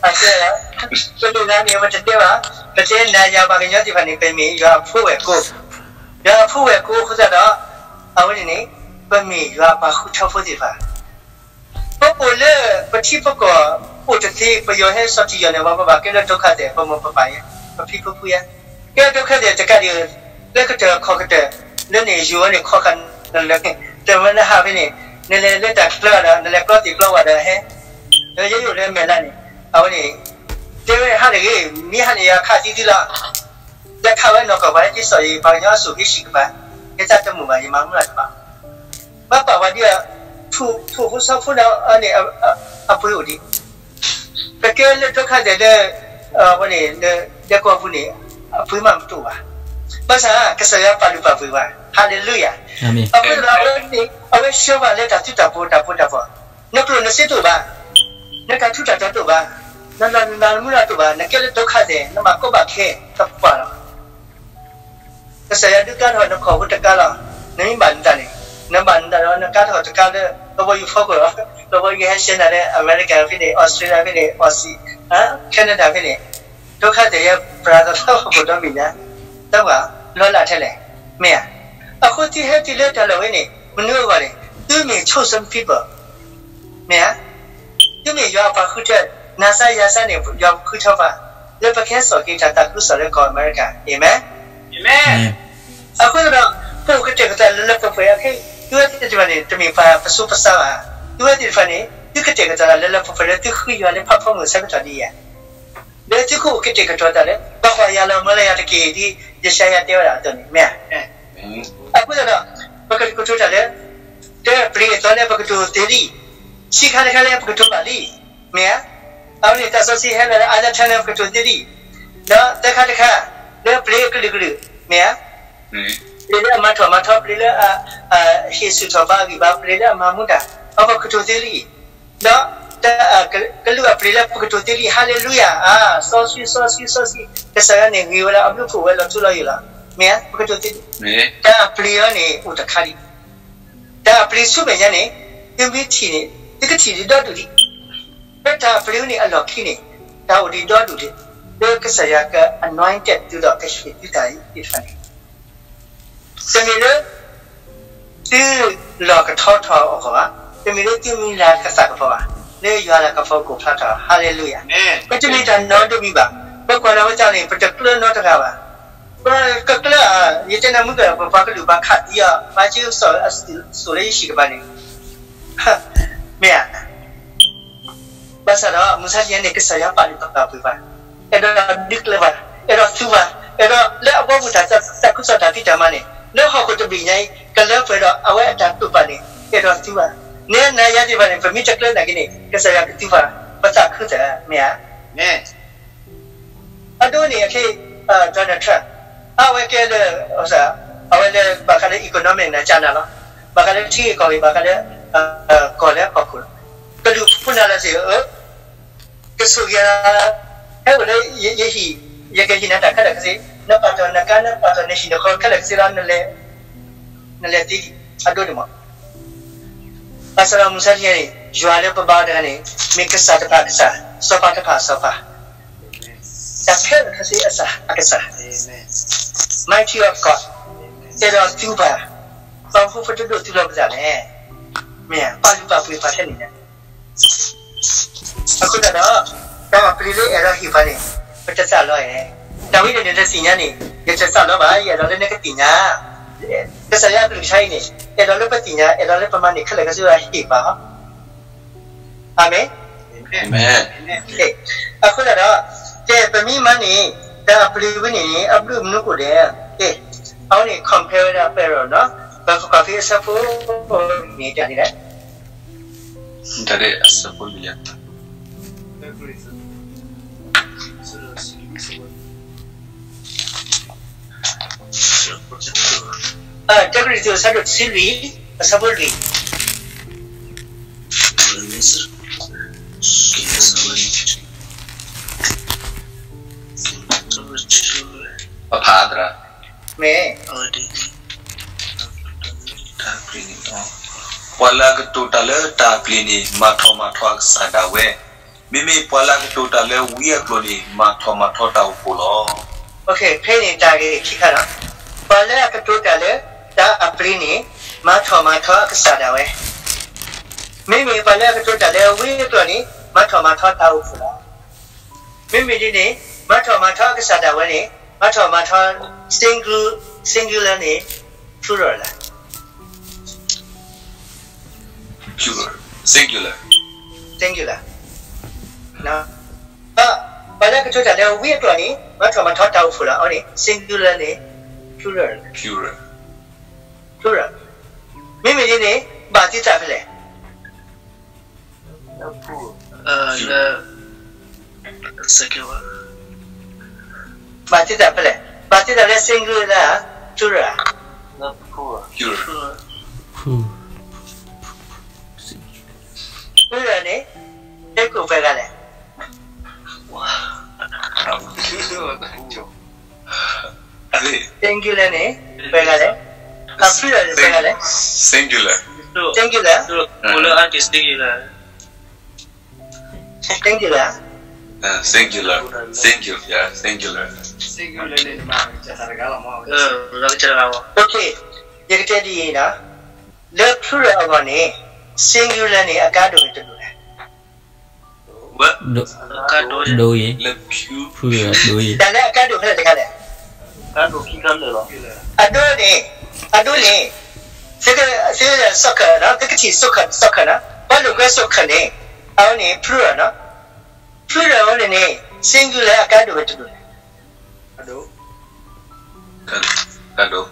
အတဲ, ပမ့ၢ်ဂၤန့ၣ် ပတတဲဘၣ်, ပတဲနၤယၤပှၤကညီသ့ၣ်တဖၣ်န့ၣ် ပမ့ၢ်ယွၤအဖိဝဲၢ်ကိာ်, ယွၤအဖိဝဲၢ်ကိာ်အဃိသတးဒီး အဝဲန့ၣ်န့ၣ် ပမ့ၢ်ယွၤအပှၤဃုထၢဖိသ့ၣ်တဖၣ် ပအိၣ်လၢပထံပကီၢ်အိၣ်တသ့, ပယီၤဟဲစီၤထံယီၤန့ၣ် ပှၤပဘၣ်ကဲလၢဒုက္ခသည်, ပမိၢ်ပပၢ်ယဲ, ပဖံပဖုယဲ, ကဲဒုက္ခသည်တကးဒံး, လၢကတၢၢ်ခီၣ်ကတၢၢ်, လၢန့ၣ်ယိၤဝဲန့ၣ် ခီၣ်ဃာ်နလဲၤ, တမ့ၢ်နဟးဖဲန့ၣ်, နလဲၤလၢတၢ်ချၢဒီး နလဲၤကျီသ့ၣ်ကျီဝၣ်ဒီးဟဲ, ဒီးယဲယအိၣ်လၢမဲာ်လးန့ၣ်, အဝဲန့ၣ်, တဲဝဲဟးတဂ့ၤ, မ့ၢ်ဟးန့ၣ်ယခးသံသုလီၤ ဒီးခးဝဲနီၢ်ကီၢ်ပှၤလၢက့စီၣ်အံၤ ပှၤကညီအစိၣ်က့ဆံးကပၤ, ယတၢ်တမုာ်ဘၣ် ယမၤမုၢ်လၢ်တဘၣ်, ဘၣ်ပာ်ဝဲဒ်အ, ထူၣ်ဖိစီဖိန့ၣ် အပှ့ၤအိၣ်ဒံး, ကကဲလၢဒုက္ခသည်လၢ, ဝဲန့ၣ်လၢဒဲကဝီၤပူၤန့ၣ်, အပှ့ၤမးမတူၢ်ဘၣ်, ဘၣ်ဆၣ် ကစၢ်ယွၤပာ်လုၢ်ပာ်ပှ့ၤဘၣ်, hallelujah, အဃိသတးဒီး အဝဲဆှၢဘၣ်လၢတၢ်ထူးတၢ်ဖိးတၢ်ဖိတၢ်ပီၤ, နကျိၣ်နစ့တအိၣ်ဘၣ်, နတၢ်ထူးတၢ်တီၤတအိၣ်ဘၣ်, နလီၢ်နမုၢ်လၢ်တအိၣ်ဘၣ်, နကဲလၢဒုက္ခသည် နဘၣ်ကိးဘၣ်ခဲတပှၢ်လီၤ ကစၢ်ယွၤဒုးကါထီၣ်နခီၣ်ဖိတကါလီၤ, နမ့ၢ်ဘၣ်နတၢ်န့ၣ်, နဘၣ်နတၢ်ဒီး နကါထီၣ်တကါလၢ လီၤဘီယူၤဖီခိၣ်လီၤ, လီၤဘီယူၤဟဲဆှၢနၤလၢ အမဲရကၤဖဲန့ၣ်, အီစထြ့လယါဖဲန့ၣ်, အီစံ, Canada ဖဲန့ၣ်, ဒုက္ခသည် ယဲပြၤသီသီခိၣ်ဒီဘ့ၣ်ညါ, တၢ်ပှၤလီၤလးထဲလဲၣ်, မ့ၢ်ဧါ, အဃိသုဟဲတုၤလၢတၢ်လီၢ်ဝဲန့ၣ် မနုၤအဂီၢ်န့ၣ်, သုမ့ၢ် chosen people, မ့ၢ်ဧါ, သုမ့ၢ်ယွၤအပှၤဃုထၢ, နၤစၢ်ယၤစၢ်န့ၣ် ယွၤဃုထၢပှၤ, လၢပကဟဲစိာ်က့ၤတၢ်သးခုကစီၣ်လၢကီၢ်အမဲရကၤ, အၤမ့ၣ်, အဃိသတးဒီး ပအိၣ်ကတဲာ်ကတီၤလၢလၢပှဲၤပှဲၤ, အခဲအံၤ သုဝဲသ့ၣ်တဖၣ်န့ၣ် တမ့ၢ်ပှၤပစိပစါဘၣ်, သုဝဲသ့ၣ်တဖၣ်န့ၣ် သုကတဲာ်ကတီၤတၢ်လၢလၢပှဲၤပှဲၤလၢသုဃုယွၤလၢဖးဖီမုၢ်အဆၢကတီၢ်ဒ်အံၤ, လၢသုကအိၣ်ကတဲာ်ကတီၤတၢ်လၢ ပှၤကွၢ်ယၤလီၤမၢလီၤယၤတက့ၢ်ဒ် ယၡါယၤတဲဝဲဒၣ်အသိးန့ၣ်, မ့ၢ်ဧါ, အဃိသတးဒီး ပကကတိၤတၢ်လၢ တၢပျ့ၤအသီလၢပကတိၤသ့လံ, ဆံခါတခါလၢပကတိၤဘၣ်လံ, မ့ၢ်ဧါ, အဝဲန့ၣ်တၢ်စီဆှံဟဲလီၤလၢအါဒၢထၢလၢပကတိၤသ့လံ, ဒီးသၢခါတခါ လၢပျ့ၤအကလုာ်ကလုာ်, မ့ၢ်ဧါ, ပျ့ၤလၢအမၤထီၣ်မၤထီ, ပျ့ၤလၢအဟ့ၣ်ဆူၣ်ထီၣ်ပှၤအဂံၢ်ဘါ, ပျ့ၤလၢအမၤမူတၢ်, အဝဲပကတိၤသ့လံ, ဒီး ကလုာ်အပျ့ၤလၢပကတိၤသ့လံ, ဟါလ့လူယၤ, အါ, စီဆှံ, စီဆှံ, စီဆှံ, ကစၢ်ယွၤန့ၣ်ဂ့ၤဝဲလၢအဘျုးဖှိၣ်ဝဲလီၤထူလီၤယိာ်လီၤ, မ့ၢ်ဧါ, ပကတိၤသ့လံ, တၢ်ပျ့ၤအံၤန့ၣ်အိၣ်တခါဒံး, တၢ်ပျ့ၤဆူမဲာ်ညါန့ၣ် သုမ့ၢ်ထံၣ်န့ၣ် သုကထံၣ်ဒံးဒီဒူၣ်ဒံး, လၢတၢ်ပျ့ၤန့ၣ်အလီၢ်ခံန့ၣ် တၢ်အိၣ်ဒံးဒီဒူၣ်ဒံး, လၢကစၢ်ယွၤက anointed သုဒီးကဟ့ၣ်သုတၢ်အံၤသ့ၣ်တဖၣ်န့ၣ် တမ့ၢ်လၢ သုလီၢ်ကထီထီၣ်အဂီၢ်ဘၣ်, တမ့ၢ်လၢသုမံၤလၤကသးကပီၤဘၣ်, လၢယွၤလၤကပီၤကအိၣ်ဖျါထီၣ်, ဟါလ့လူယၤ, ပတမ့ၢ်တၢ်နီတမံၤဘၣ်, ပကွၢ်လီၤဝဲတၢ်န့ၣ် ပတကျၢၤနီတဂၤဘၣ်, ပကကျၢၤ, ယတဲနၤမုၢ်ကၢၢ် ပပှၤကလုာ်ဘၣ်ခးသံအီၤ, ဘၣ်က့စီၣ်အစိၣ်လၢယဟံၣ်ကပၤန့ၣ်, မ့ၢ်ဧါ ဘၣ်ဆၣ်ဒီး မုၢ်ဆါတနံၤန့ၣ် ကစၢ်ယွၤပာ်လုၢ်ပာ်ပှ့ၤပှၤ, အဲၣ်ဒိးဒုးကျဲၤပှၤ, အဲၣ်ဒိးသူပှၤ, အဲၣ်ဒိးလၢအဘီပူၤတၢ်သးခုကစီၣ်တၢ်ဖံးတၢ်မၤန့ၣ် လၢဟီၣ်ခိၣ်တဘ့ၣ်ညါအံၤ ကလၢပှဲၤဒီးအဝဲအတၢ်တိာ်ပာ်န့ၣ် အဲၣ်ဒိးသူပှၤ, နဲနၤယၤသ့ၣ်တဖၣ်န့ၣ် ပမ့ၢ်တကျဲၤနာ်က့န့ၣ် ကစၢ်ယွၤကသူပှၤ, ပသးခုသး မ့ၢ်ဧါ အဒိန့ၣ်အခဲအံၤ Donald Trump အဝဲကဲလၢ အဝဲလၢဘၣ်ဃးလၢ economic န့ၣ် ကၢ်နၤလီၤ, ဘၣ်ဃးလၢထံဂ့ၢ်ကီၢ်ဂ့ၢ် ဘၣ်ဃးလၢ ကီၢ်လၢဟီၣ်ခိၣ်လီၤ, ကလုာ်ဖိနၤလၢစ့ၢ်ဧၢ, ကဆိၣ်ဂ့ၤ ဟဲအိၣ်လၢယဟံၣ်, ယကဟ့ၣ်နၤတၢ်ခဲလၢာ်ခဲဆ့, နပာ်တ့ၢ်နကါ နပာ်တ့ၢ်နဟံၣ်နဃီခဲလၢာ်ခဲဆ့လီၤ, နလဲၤသ့ဒံး အဒိန့ၣ်မး ဘၣ်ဆၣ်ဒီးမုၢ်ဆါတနံၤန့ၣ် ယွၤလၢပဘါတဂၤန့ၣ် မ့ၢ်ကစၢ်တဖၣ်အကစၢ်, စီၤပၤတဖၣ်အစီၤပၤ, တၢ်ခဲလၢာ်ခဲဆ့အကစၢ်, Mighty of God, အဲၣ်ဒိးသူပှၤ, ပှၤမူဖိတဒိးသူလီၤပသးလဲၣ်. မ့ၢ်ဧါ, ပာ်လုၢ်ပာ်ပှ့ၤပှၤထဲန့ၣ်လဲၣ်. အဃိသတးဒီး တၢ်ပျံၤလၢအဲၣ်ဒိးဟ့ၣ်ပှၤန့ၣ် ပတသးလီဧါ. တၢ်ဝဲန့ၣ်နတသ့ၣ်ညါန့ၣ် ယတသးလီဘၣ်, ယအဲၣ်ဒိးလၢနကသ့ၣ်ညါ. ကစၢ်ယွၤအကလုၢ်ကထါအံၤန့ၣ် အဲၣ်ဒိးလၢပသ့ၣ်ညါ, အဲၣ်ဒိးလၢပမၤန့ၢ်ခဲလၢာ်ခဲဆ့ဟ့ၣ်ပှၤ. အၤမ့ၣ်. အဃိသတးဒီး ကဲ ပမ့ၢ်မၤန့ၣ် တၢ်အပျံၤဝဲန့ၣ် အဘျုးမနုၤအိၣ်လဲၣ်. ကဲ အဝဲန့ၣ် compare ဝဲဒၣ် parallel နီၤ, ပကကွၢ်ဖဲအဆၢဖိန့ၣ်တၢ်န့ၣ်လဲၣ်. တၢ်အဆၢဖိန့ၣ်လဲၣ်. တၢကရံၣ်သူး အဆၢဒိၣ်တဆံလွံၢ် အဆၢဖိလွံၢ်. ပဖးသရၣ်. မ့ၢ် ပှၤလၢအကတိၤတၢ်လၢတၢ်အပျ့ၤန့ၣ် မၤထီၣ်မၤထီအကစၢ်ဒၣ်ဝဲ, မ့မ့ၢ်ပှၤလၢအကတိၤတၢ်လၢဝံအကျိာ်န့ၣ် မၤထီၣ်မၤထီတၢ်အိၣ်ဖှိၣ်လီၤ. ဖဲန့ၣ်တၢ်ဂ့ၢ်ခံခါလီၤ. ပှၤလၢအကတိၤတၢ်လၢတၢ်အပျ့ၤန့ၣ် မၤထီၣ်မၤထီအကစၢ်ဒၣ်ဝဲ, မ့မ့ၢ်ပှၤလၢအကတိၤတၢ်လၢဝံအကျိာ်န့ၣ် မၤထီၣ်မၤထီတၢ်အိၣ်ဖှိၣ်လီၤ. မ့မ့ၢ်ဒ်န့ၣ် မၤထီၣ်မၤထီအကစၢ်ဒၣ်ဝဲန့ၣ် မၤထီၣ်မၤထီ singular န့ၣ် plural လီၤ. Singular. ပှၤလၢအကတိၤတၢ်လၢဝံအကျိာ်န့ၣ် မၤထီၣ်မၤထီတၢ်အိၣ်ဖှိၣ်လီၤ. အဝဲန့ၣ် singular န့ၣ် plural, plural. မ့မ့ၢ်ဒ်န့ၣ် ဘၣ်သ့ၣ်သၣ်ဖဲလဲၣ်. ဘၣ်သ့ၣ်သၣ်ဖဲလဲၣ်. ဘၣ်သ့ၣ်သၣ်လၢ singular လၢ plural. Plural န့ၣ် ဟဲကိးပှဲၤဂၤလဲၣ်. Singular န့ၣ် ပှဲၤဂၤလဲၣ်. အ plural န့ၣ် ပှဲၤဂၤလဲၣ်. Singular. Singular. Singular. Singular. Singular. Singular. ယကတဲဒ်အံၤနီၤ, လၢ plural အဂီၢ်န့ၣ် singular န့ၣ် အကါဒိၣ်ဂ့ၤတဒိၣ်လဲၣ်. ဒိၣ်ဂ့ၤ, plural ဒိၣ်ဂ့ၤ. တၢ်လၢအကါဒိၣ်ဖဲလဲၣ်တခါလဲၣ်. အဒိန့ၣ်, အဒိန့ၣ်, သုက, သုကစီၣ်ခၢၣ်နီၤ, သုကထံၣ်စီၣ်ခၢၣ်, စီၣ်ခၢၣ်နီၤ, ပှၤလိာ်ကွဲစီၣ်ခၢၣ်န့ၣ် အဝဲန့ၣ် plural နီၤ, plural အဝဲန့ၣ်န့ၣ် singular အကါဒိၣ်ဝဲတဒိၣ်လဲၣ်. ကါဒိၣ်, ကါဒိၣ်.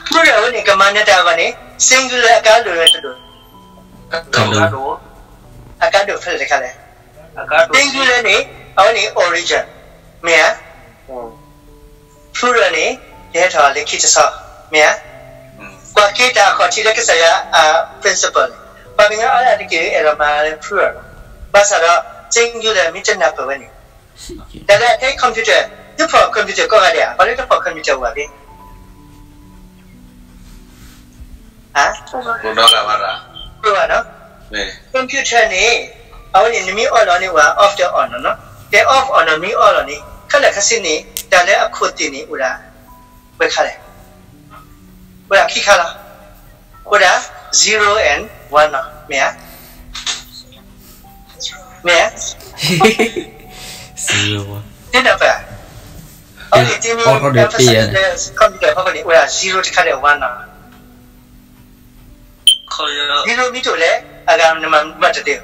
Plural အဝဲန့ၣ် ကမၤနၢၤတၢ်အဂီၢ်န့ၣ် singular အကါဒိၣ်ဝဲတဒိၣ်, အကါဒိၣ်ဖဲလဲၣ်တခါလဲၣ်. Singular န့ၣ် အဝဲန့ၣ် origin, မ့ၢ်ဧါ. Plural န့ၣ် ယဟဲထီၣ်လၢခံတဆီ, မ့ၢ်ဧါ. ကွၢ်က့ၤတၢ်အခီၣ်ထံးလၢကစၢ်ယွၤအ principle န့ၣ်, ပှၤကညီအါဒၣ်တက့ၢ် အဲၣ်ဒိးမၤလၢ plural လီၤ. ဘၣ်ဆၣ်ဒီး singular မ့ၢ်တနၢ်ပၢၢ်ဝဲန့ၣ်, တၢ်လၢအတဲ computer, သုဖီၣ် computer ကိးဂၤဒဲးဧါ, ပှၤလၢတဖီၣ် computer အိၣ်ဧါ. ဟါ, အိၣ်ဘၣ်နီၤ. Computer န့ၣ် အဝဲန့ၣ် နမ့ၢ် on လီၤန့ၣ် အိၣ်ဧါ off ဒီး on နီၤ. တဲ off on နီၤ, နမ့ၢ် on လီၤန့ၣ် ခဲလၢာ်ခဲဆ့န့ၣ် တၢ်လၢအခိၣ်သ့ၣ်န့ၣ် အိၣ်ဒၣ်ဝဲခါလဲၣ်. အိၣ်ဒၣ်ခံခါလီၤ. အိၣ်ဒၣ် zero and one နီၤ, မ့ၢ်ဧါ. မ့ၢ်ဧါ. တနၢ်ပၢၢ်, အဝဲန့ၣ် တမ့ၢ် computer ဖီခိၣ်န့ၣ် အိၣ်ဒၣ် zero တခါဒီး one နီၤ. Zero မ့ၢ်တအိၣ်လဲၣ်, အဂၤနမၤမုာ်ဘၣ်တသ့ဧိၤ.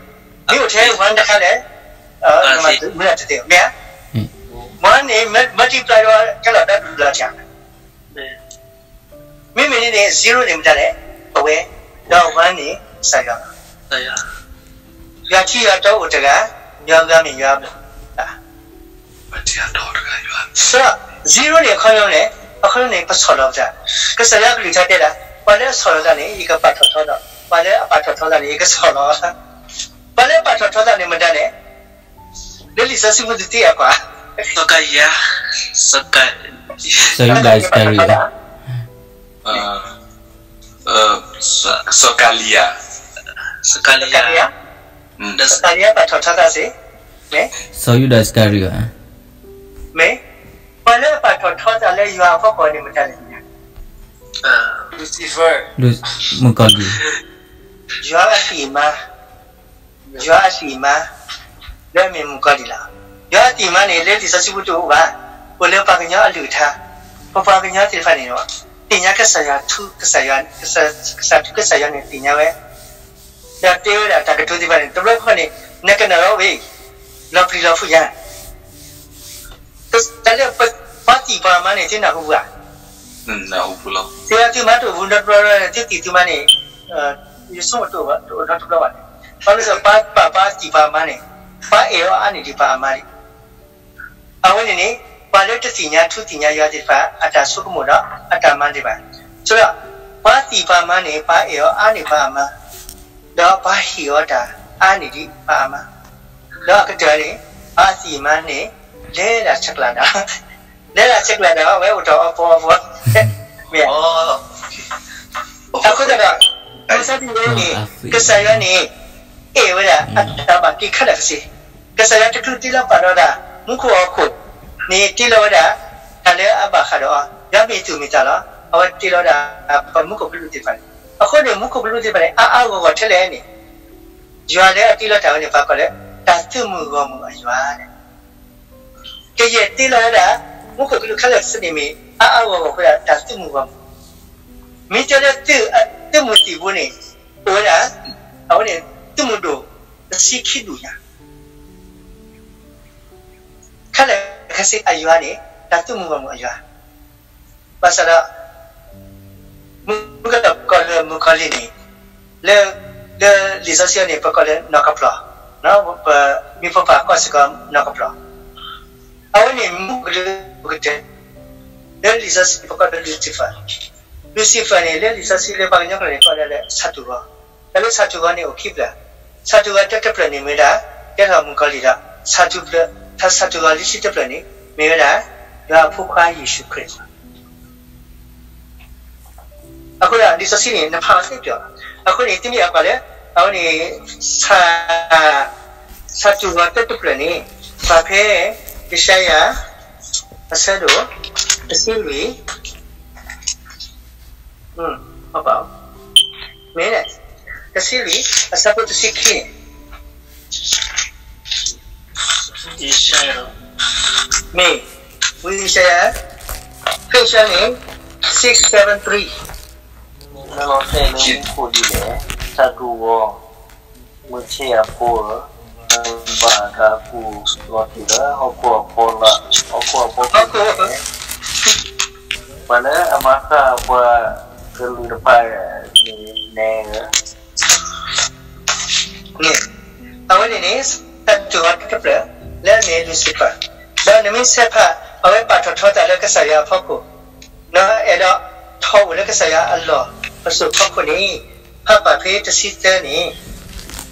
မ့ၢ်အိၣ်ထဲ one တခါလဲၣ်, နမၤမုာ်ဘၣ်တသ့ဧိၤ, မ့ၢ်ဧါ. One န့ၣ် multiply ဒီး ကဲလီၤဒီဒူၣ်လီၤဆံး. မ့မ့ၢ်ဒ်န့ၣ် zero န့ၣ်မတၤလဲၣ်, ပဝဲ, ဒီး one န့ၣ် ကစၢ်ယွၤလီၤ. ယွၤထံယွၤတီအိၣ်တဂၤ, ယွၤဂၤမ့ၢ်ယွၤဘျၣ်. ဒီး zero န့ၣ် အခီပညီန့ၣ်, အခီပညီန့ၣ် ပဆီၣ်လီၤပသး. ကစၢ်ယွၤကလုၢ်ကထါတဲဒၣ်, ပှၤလၢအဆီၣ်လီၤသးန့ၣ် ယကပာ်ထီၣ်ထီသး, ပှၤလၢအပာ်ထီၣ်ထီသးန့ၣ် ယကဆီၣ်လီၤ. ပှၤလၢအပာ်ထီၣ်ထီသးန့ၣ်မတၤလဲၣ်. လၢလံာ်စီဆှံပူၤသုသ့ၣ်ညါကွၢ်, စီၤကၤယၤ, စီၤကၤ, စီၤယူဒၤစကၤရံၤယၤ, စီၤကၤလံယၤ, စီၤကၤလံယၤ, စီၤကၤလံယၤပာ်ထီၣ်ထီသးစ့ၢ်, မ့ၢ်, စီၤယူဒၤစကၤရံၤယၤ, မ့ၢ်, ပှၤလၢအပာ်ထီၣ်ထီသးလၢယွၤအဖီခိၣ်န့ၣ်မတၤလဲၣ်. Lucifer, မုၣ်ကီၤလံၢ်, ယွၤအသံၣ်မါ, ယွၤအသံၣ်မါ, လၢအမ့ၢ်မုၣ်ကီၤလံၢ်လီၤ. ယွၤအသံၣ်မါန့ၣ် လၢလံာ်စီဆှံပူၤတအိၣ်ဘၣ်, အိၣ်လၢပှၤကညီအလုၢ်အထါ, ပပှၤကညီသ့ၣ်တဖၣ်န့ၣ် သ့ၣ်ညါကစၢ်ယွၤထူ, ကစၢ်ယွၤ, ကစၢ်, ကစၢ်ထူကစၢ်ယွၤန့ၣ်သ့ၣ်ညါဝဲ, ဒီးတဲဝဲဒၣ်တၢ်ကတိၤသ့ၣ်တဖၣ်န့ၣ် တဘျီဃီန့ၣ် နကနၣ်ဝဲအံၤ, လီၤပျံၤလီၤဖုးယၤ တၢ်လၢပှၤသံၣ်ပှၤမါန့ၣ် သုနၢ်ဟူပှၤ, သုမါတအိၣ်ဘူးနီတဘျီဘျီန့ၣ် သုသံၣ်သုမါန့ၣ်, ယဆိကမိၣ်တအိၣ်နီတဘျီဘၣ်န့ၣ်, ဘၣ်မနုၤလဲၣ် ပှၤသံၣ်ပှၤမါန့ၣ် ပှၤအဲၣ်အီၤအါန့ၢ်ဒံးပှၤအမါလံ. အဝဲန့ၣ်န့ၣ် ပှၤလၢတသ့ၣ်ညါထူသ့ၣ်ညါယွၤသ့ၣ်တဖၣ် အတၢ်ဆိကမိၣ်ဒီးအတၢ်မၤန့ၣ်ဘၣ်. ဆိဒီး ပှၤသံၣ်ပှၤမါန့ၣ် ပှၤအဲၣ်အီၤအါန့ၢ်ပှၤအမါ, ဒီးပှၤဟ့ၣ်အီၤတၢ်အါန့ၢ်ဒံးပှၤအမါ, ဒီးအကတၢၢ်န့ၣ် ပှၤသံၣ်မါန့ၣ် လဲၤဒၣ်ဆဲးကျိးဒီး လဲၤဒၣ်ဆဲးကျိးဒီး အဝဲအိၣ်တ့ၢ်အီၤပီအီၤပီ, မ့ၢ်, အဃိသတးဒီး မုၢ်ဆါတနံၤန့ၣ် ကစၢ်ယွၤန့ၣ် အဲၣ်ဝဲဒၣ်အတၢ်ဘၣ်တ့ခါဒၣ်ကစ့ၢ်, ကစၢ်ယွၤတချုးတ့လီၤပာ်ဒီးတၢ် မူခိၣ်ဟီၣ်ခိၣ်န့ၣ် တ့လီၤဝဲဒၣ် တၢ်လၢအဘၣ်ဃးဒီးအီၤ, ယွၤမ့ၢ်သူၣ်မ့ၢ်သးလီၤ. အဝဲတ့လီၤဝဲဒၣ် ပှၤမူခိၣ်ကလူးသ့ၣ်တဖၣ်န့ၣ်, အဃိန့ၣ် မူခိၣ်ကလူးသ့ၣ်တဖၣ်န့ၣ် အါအါဂီၢ်ဂီၢ်ထဲလဲၣ်န့ၣ် ယွၤလၢအတ့လီၤတၢ်ဝဲန့ၣ် ပှၤကိးလၢ တၢ်သုးမုၢ်ဂီၢ်မုၢ်အယွၤန့ၣ်, ကယဲၢ်တ့လီၤဝဲဒၣ် မူခိၣ်ကလူးခဲလၢာ်သ့န့ၣ်မ့ၢ် အါအါဂီၢ်ဂီၢ်ဃိဒၣ် တၢ်သုးမုၢ်ဂီၢ်မုၢ်, မ့ၢ်တဲလၢသုးမုၢ်သံၣ်ဘိန့ၣ် အိၣ်ဝဲဒၣ် အဝဲန့ၣ် သုးမုၢ်ဒိၣ် တဆံခံဒူၣ်ညါ ခဲလၢာ်ခဲဆ့အယွၤန့ၣ် တၢ်သုးမုၢ်ဂီၢ်မုၢ်အယွၤ, ဘၣ်ဆၣ်ဒီး မုၢ်ကီၢ်လၢမုၢ်ကီၢ်လံၢ်န့ၣ် လၢ လၢလံာ်စီဆှံအံၤန့ၣ် ပကိးလၢနီၢ်ကပျီၢ်, ပမ့ၢ်ပပာ်ကီၢ်စ့ၢ်ကီးနီၢ်ကပျီၢ်, အဝဲန့ၣ်မူကလၢကတၢၢ်, လၢလံာ်စီဆှံပကိးလၢ Lucifer, Lucifer န့ၣ် လၢလံာ်စီဆှံလၢပှၤကညီကျိာ်န့ၣ် ကိးလၢ လၢဆၣ်တူၢ်ဂီၤ, တၢ်လၢဆၣ်တူၢ်ဂီၤန့ၣ်အိၣ်ခံဖျၢၣ်, ဆၣ်တူၢ်ဂီၤတၢတဖျၢၣ်န့ၣ်မ့ၢ်ဝဲဒၣ် ကဲထီၣ်မုၢ်ကီၢ်လံၢ်ဒီး ဆၣ်တူၢ်ဖျၢၣ်, ဆၣ်တူၢ်ဂီၤလွံၢ်ဆံတဖျၢၣ်န့ၣ် မ့ၢ်ဝဲဒၣ် ယွၤအဖိခွါယ့ၣ်ၡူးခရံာ်လီၤ. အဃိဒီး လံာ်စီဆှံန့ၣ် နဖးအီၤသ့ပျီၤလီၤ. အဃိန့ၣ် သုမ့ၢ်အကွၢ်လၢ အဝဲန့ၣ် ဆၣ်, ဆၣ်တူၢ်ဂီၤတၢတဖျၢၣ်န့ၣ် ပာ်ဖဲ ယၡါယၤ အဆၢဒိၣ် တဆံလွံၢ်, မ့ၢ် တဆံလွံၢ် အဆၢဖိတဆံခံန့ၣ် မ့ၢ် ဝံယၡါယၤ ဖဲယၡါယၤန့ၣ် six seven three လၢလီၤတဲာ်လၢမူခိၣ်ဒ်လဲၣ်, ဆၣ်တူၢ်ဂီၤ မုၢ်ဆ့ၣ်အဖိဧၢ, နဘၣ်တၢ်ကူၣ်လီၤတံၢ်လၢဟီၣ်ခိၣ်အဖီလာ်, ဟီၣ်ခိၣ်အဖီခိၣ်န့ၣ်, ပှၤလၢအမၤဃၣ်ပှၤကလုာ်တဖၣ်န့ၣ် နဲဧၢ န့ၣ်, အဝဲန့ၣ်န့ၣ် ဆၣ်တူၢ်ဂီၤတဖျၢၣ် လၢအမ့ၢ် Lucifer, ဒီးနမ့ၢ်ဆဲးဖး အဝဲပာ်ထီၣ်ထီတၢ်လၢကစၢ်ယွၤအဖီခိၣ်, ဒီးအဲၣ်ဒိးထီၣ်အိၣ်လၢကစၢ်ယွၤအလီၢ်အစိၤဖီခိၣ်န့ၣ်, ဖးပာ်ဖဲတဆံသၢန့ၣ်,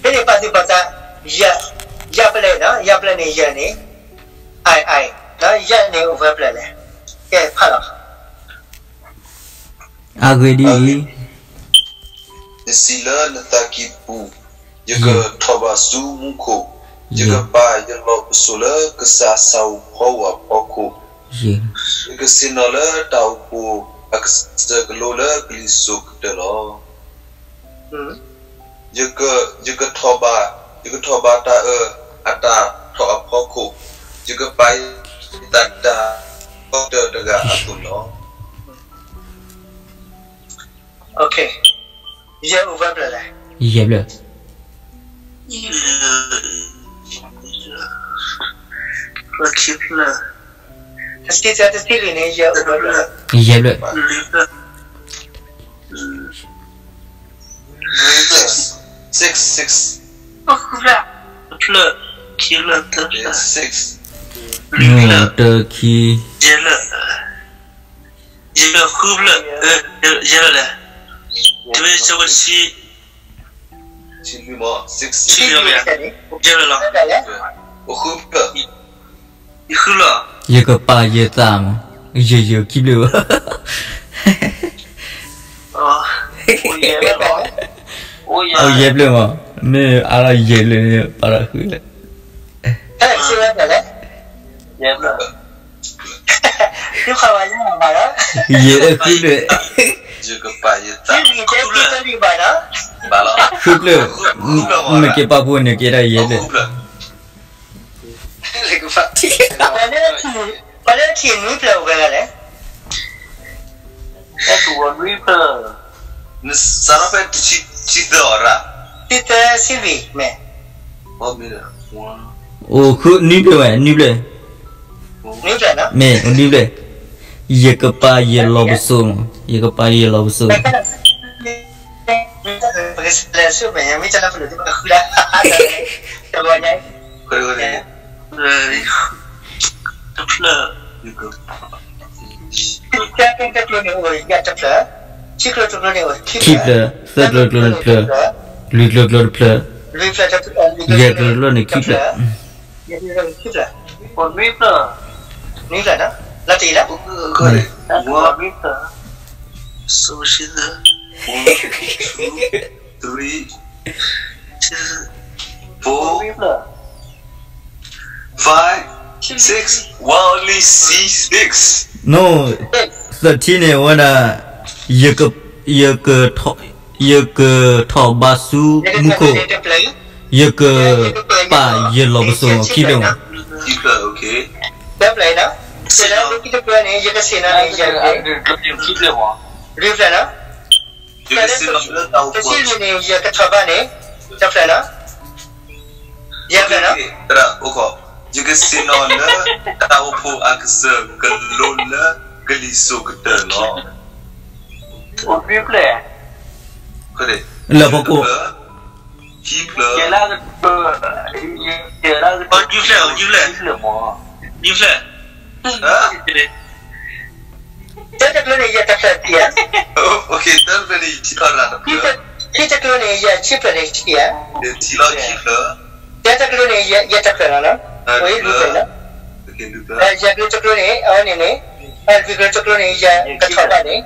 ဖဲန့ၣ်ပာ်သူၣ်ပာ်သး ယ, ယပျဲၢ်ဒီး ယပျဲၢ်န့ၣ်ယဲၢ်န့ၣ်, I, I, ဒီးယဲၢ်န့ၣ်အိၣ်ဝဲပျဲၢ်လဲၣ်, ကဲဖးလီၤ အဂ့ၢ်ဒ်အံၤ, ယစံးလၢနသးကံၢ်ပူၤ, ယကထီၣ်ဘးဆူမူခိၣ်, ယကပာ်ယလီၢ်ပစိာ်လၢကစၢ်ဆၣ်ဧိၤဖီဧိၤအဖီခိၣ်, ယကဆ့ၣ်နီၤလၢတၢ်အိၣ်ဖှိၣ်အကစၢၢ်ကလိလၢကလံၤစိးကတၢၢ်လီၤ. ယက, ယကထီၣ်ဘး, ယကထီၣ်ဘးတၢ်အၢၣ်အတၢ်ထီၣ်အဖီခိၣ်, ယကပာ်ယသးဒ်တၢ်ကီတၢၢ်တဂၤအသိးန့ၣ်လီၤ. ယဲၢ်အိၣ်ဝဲပျဲၢ်လဲၣ်, ယဲၢ်ဖျၢၣ်, တဆံသၢ တဆံလွံၢ်န့ၣ် ယဲၢ်အိၣ်ဝဲပျဲၢ်လဲၣ်, ယဲၢ်ဖျၢၣ် six, six, ဃုဖျၢၣ်, တဖျၢၣ်, ခံဖျၢၣ်, သၢဖျၢၣ်, လွံၢ်ဖျၢၣ်, တၢ ခံ, ယဲၢ်ဖျၢၣ်, ယဲၢ်ဖျၢၣ်, ဃုဖျၢၣ်, ယဲၢ်ဖျၢၣ်လဲၣ်, တမ့ၢ်ဆၢဖိတဆံ, ဆံလွံၢ်မး, ဆံလွံၢ်, ယဲၢ်ဖျၢၣ်လီၤ, ဃုဖျၢၣ်, ယဃုလီၤ, ယကပာ်ယသးမး, ယဲၢ်ယဲၢ်ခံဖျၢၣ်ဘၣ် ယဲၢ်ဖျၢၣ်မး, မ့ၢ်အါလီၤယဲၢ်ဖျၢၣ်န့ၣ် ပာ်လီၤဃုလၢ, ယဲၢ်ဖျၢၣ်, ယဲၢ်ဖျၢၣ်, ယကပာ်ယသး, ဃုဖျၢၣ်, မ့ၢ်က့ၤပာ်ဖှိၣ်န့ၣ်က့ၤဒၣ်ယဲၢ်ဖျၢၣ်, ပှၤလၢထံၣ်နွံဖျၢၣ်အိၣ်ဝဲဒၣ်လဲၣ်, နစးထီၣ်ဖဲတဆံသၢအီၤရၣ်, တဆံသၢဆံလွံၢ်မ့ၢ် အိၣ်ဃုနွံဖျၢၣ်ဝဲ နွံဖျၢၣ်, မ့ၢ်အိၣ်နွံဖျၢၣ်, ယကပာ်ယလီၤပစိာ်, ယကပာ်ယလီၤပစိာ်, ပကလဲၤဆူမဲာ်ညါ မ့ၢ်တၢ်လၢပလိာ်သ့ၣ်ပကဃုဒၣ်, တဘျီညါ, တဖျၢၣ်, တဖျၢၣ်, တဖျၢၣ်, ခံဖျၢၣ်, သၢဖျၢၣ်တဖျၢၣ်, လွံၢ်ဖျၢၣ်တဖျၢၣ်တဖျၢၣ်, ယဲၢ်ဖျၢၣ်တဖျၢၣ်န့ၣ် ခံဖျၢၣ်, ခံဖျၢၣ်, နွံဖျၢၣ်, လီၤတံၢ်လၢ, တဖျၢၣ်, three, four, five, six, only see six. No, thirteen န့ၣ် အဝဲဒၣ်, ယက, ယကထီၣ်ဘးဆူမူခိၣ်, ယကပာ်ယလီၤပစိာ်ခံဖျၢၣ်မး, ခံဖျၢၣ်, ခံဖျၢၣ်, ယကဆ့ၣ်နီၤန့ၣ်, လွံၢ်ဖျၢၣ်နီၤ, တဆံလွံၢ်န့ၣ် ယကထီၣ်ဘးန့ၣ်, တဖျၢၣ်နီၤ, ယဲၢ်ဖျၢၣ်နီၤ, ယကဆ့ၣ်နီၤလၢတၢ်အိၣ်ဖှိၣ်အကစၢၢ်ကလိလၢကလံၤစိးကတၢၢ်လီၤ, လၢဖီခိၣ်, ခံဖျၢၣ်, တၢ်တကျိၤန့ၣ် ယတဖျၢၣ်ခံဧါ, ခံတကျိၤန့ၣ် ယခံဖျၢၣ်န့ၣ်ခံဧါ, တၢ်တကျိၤန့ၣ် ယတဖျၢၣ်လီၤ, လွံၢ်ဖျၢၣ်, ယဲၢ်ကျိၤတကျိၤန့ၣ် အဝဲန့ၣ်န့ၣ်, လွံၢ်ကျိၤတကျိၤန့ၣ် ယကထီၣ်ဘးန့ၣ်,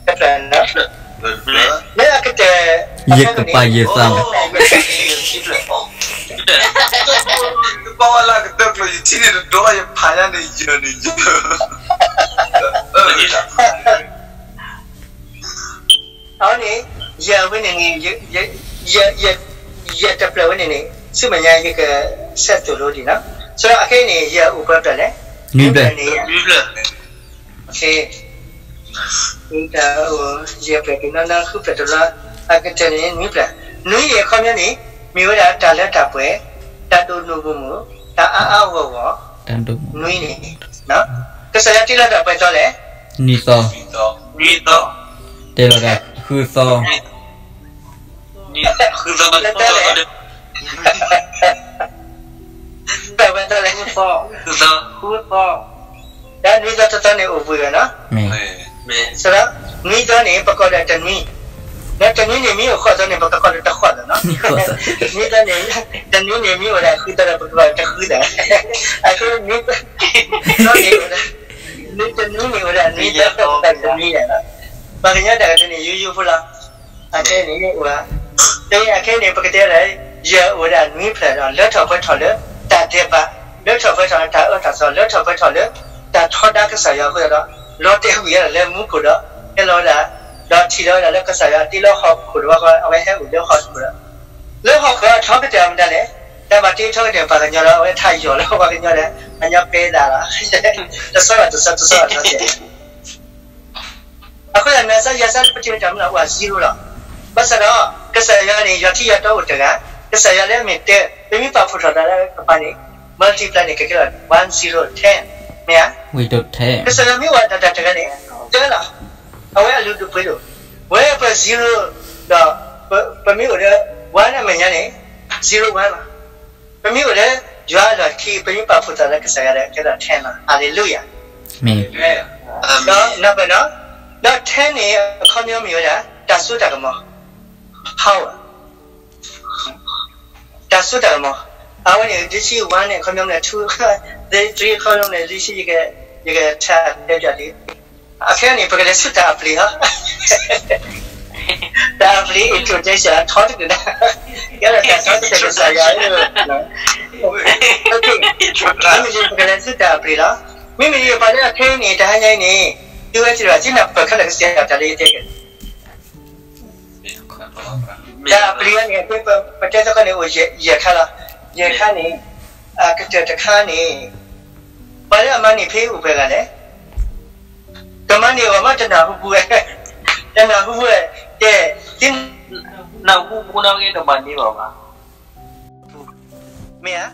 တဖျၢၣ်, လၢအကတၢၢ်, ယကပာ်ယသး, ယကပာ်ဝဲလၢအကတၢၢ်ကျိၤ ယထံၣ်န့ၣ်တဒိလီၤ ယဖးညါန့ၣ်ယၢၤန့ၣ်ယၢၤ, အဝဲန့ၣ်, ယဲၢ်ဝဲန့ၣ်န့ၣ်, ယဲၢ်တဖျၢၣ်ဝဲန့ၣ်န့ၣ် ဆူမဲာ်ညါယကဆဲးသိၣ်လိဒံးနီၤ, ဆိုတော့ အခဲအံၤန့ၣ် ယဲၢ်အိၣ်ပှဲၤဖျၢၣ်လဲၣ်, နွံဖျၢၣ်, နွံဖျၢၣ်, ယဲၢ်ဖျၢၣ်တနီၤနီၤ ဃုဖျၢၣ်တဘျီ, အကတၢၢ်န့ၣ် နွံဖျၢၣ်, နွံန့ၣ်အခီပညီန့ၣ် မ့ၢ်ဝဲဒၣ်တၢ်လၢတၢ်ပှဲၤ, တၢ်ဒိၣ်ဒိၣ်မုၢ်မုၢ်, တၢ်အါအါဂီၢ်ဂီၢ်, နွံန့ၣ်, ကစၢ်ယွၤတ့လီၤတၢ်ပှဲၤသီလဲၣ်, နွံသီ, နွံသီ, တ့လီၤတၢ်ဃုသီ ဃုသီ, တၢ်ဝဲသီလဲၣ်, ဃုသီ, တၢ်နွံသီတသီန့ၣ်အိၣ်ဘှံးဝဲနီၤ, မ့ၢ်, ဆိုတော့ နွံသီန့ၣ် ပကိးဒီးတနွံ, ဒီးတနွံန့ၣ် မ့ၢ်အိၣ်ဃိးသီန့ၣ် ပကကိးဒီးတဃိးလီၤနီၤ, နွံသီန့ၣ်, တနွံန့ၣ် မ့ၢ်အိၣ်ဒၣ်ဃုသီဒီး ပကကိးဒီးတဃုသီ, အဃိနွံသီ, နွံသီန့ၣ်အိၣ်ဒၣ်, နွံသီန့ၣ်အိၣ်ဒၣ်နွံသီ ပကကိးတနွံဒီး, ပှၤကညီတၢ်ကတိၤန့ၣ် ယိယိဖိလီၤ. အခဲအံၤန့ၣ်, အခဲအံၤန့ၣ် ပကတဲဒၣ် ယဲၢ်အိၣ်ဝဲဒၣ်နွံဖျၢၣ်ဒီး လၢထီၣ်ပှဲၤထီၣ်လၢတၢ်ဒဲးဘး, လၢထီၣ်ပှဲၤထီၣ်လၢတၢ်အၢတၢ်သီ, လၢထီၣ်ပှဲၤထီၣ်လၢတၢ်ထီဒါကစၢ်ယွၤအဃိသတးဒီး, လီၤတဲာ်ဝံၤဝဲဒၣ်လၢမူခိၣ်ဒီး ဟဲလီၤဝဲဒၣ်, ဒီးထံၣ်လီၤဝဲဒၣ်လၢကစၢ်ယွၤတ့လီၤဟီၣ်ခိၣ်တဝီဃီ အဝဲဟဲအိၣ်လၢဟီၣ်ခိၣ်ဒီး, လၢဟီၣ်ခိၣ်အထီကတၢၢ်မတၤလဲၣ်, တၢ်ဘၣ်တ့ထီကတၢၢ်ပှၤကညီဒီး အဝဲထးယီၤလၢပှၤကညီဒီး အညီပဲဒၣ်လီၤ. တဆီဘၣ်တဆီ တဆီဘၣ်တဆီ အဃိသတးနစၢ်ယွၤစၢ်လၢပထံၣ်တၢ်မနုၤ အိၣ် zero လီၤ. ဘၣ်ဆၣ်ဒီး ကစၢ်ယွၤန့ၣ် ယွၤထံယွၤတီအိၣ်တဂၤ, ကစၢ်ယွၤလၢအမ့ၢ်တၢ် ပမ့ၢ်ပာ်ဖှိၣ်ထီၣ်သးလၢကပၤန့ၣ် multiply န့ၣ် ကကဲလီၤ one zero ten မ့ၢ်ဧါ. ကစၢ်ယွၤမ့ၢ်အိၣ်ဒီးတၢ်တဂၤန့ၣ် တၢ်လီၤ. အဝဲအလုၢ်ဒိၣ်ပှ့ၤဒိၣ်, ဝဲပ zero ဒီး ပမ့ၢ်အိၣ်ဒီး one အမဲာ်ညါန့ၣ် zero one လီၤ. ပမ့ၢ်အိၣ်လၢယွၤအလီၢ်ခံ ပမ့ၢ်ပာ်ဖှိၣ်သးလၢကစၢ်ယွၤဒီး ကဲဒီး ten လီၤ. Hallelujah. ဒီး number နီၤ, ဒီး ten န့ၣ် အခီပညီမ့ၢ်ဝဲဒၣ် တၢ်စိတၢ်ကမီၤ, power, တၢ်စိတၢ်ကမီၤ. အဝဲန့ၣ် ဒ်ဆံ one န့ၣ် အခီပညီမ့ၢ် two, three အခီပညီမ့ၢ် ဒ်ဆံ ယက, ယကထါတဲပျးလံ. အခဲအံၤန့ၣ် ပကလဲၤဆူတၢ်အပျ့ၤလီၤ. တၢ်အပျ့ၤ introduction ထီတက့ၢ်, ကဲဒီးတၢ်ထီတက့ၢ်ကစၢ်ယွၤဧၢ. မ့မ့ၢ်ပကလဲၤဆူတၢ်အပျ့ၤလီၤ. မ့မ့ၢ်ပှၤလၢအခဲအံၤန့ၣ် တဟါညါအံၤန့ၣ် သုဝဲသ့ၣ်တဖၣ် သုနၢ်ပၢၢ်ခဲလၢာ်ကစၢ်ယွၤတၢ်လၢယတဲက့ၤ တၢ်အပျံၤအန့ၣ် ပတဲသကိးန့ၣ်အိၣ်ယဲၢ်ခါလီၤ. ယဲၢ်ခါန့ၣ် အကတၢၢ်တခါန့ၣ် ပှၤလၢအမၤန့ၢ်ဖဲအိၣ်ပှဲၤဂၤလဲၣ်. ကမၤန့ၢ်အီၤမ့ၢ်တနၢ်ဟူပူၤဝဲ, တနၢ်ဟူပူၤဝဲ, ကဲ, သ့ၣ်နၢ်ဟူပူၤနီၣ်ဂ့ၤတမၤန့ၢ်ဘၣ်ဘၣ်. မ့ၢ်ဧါ.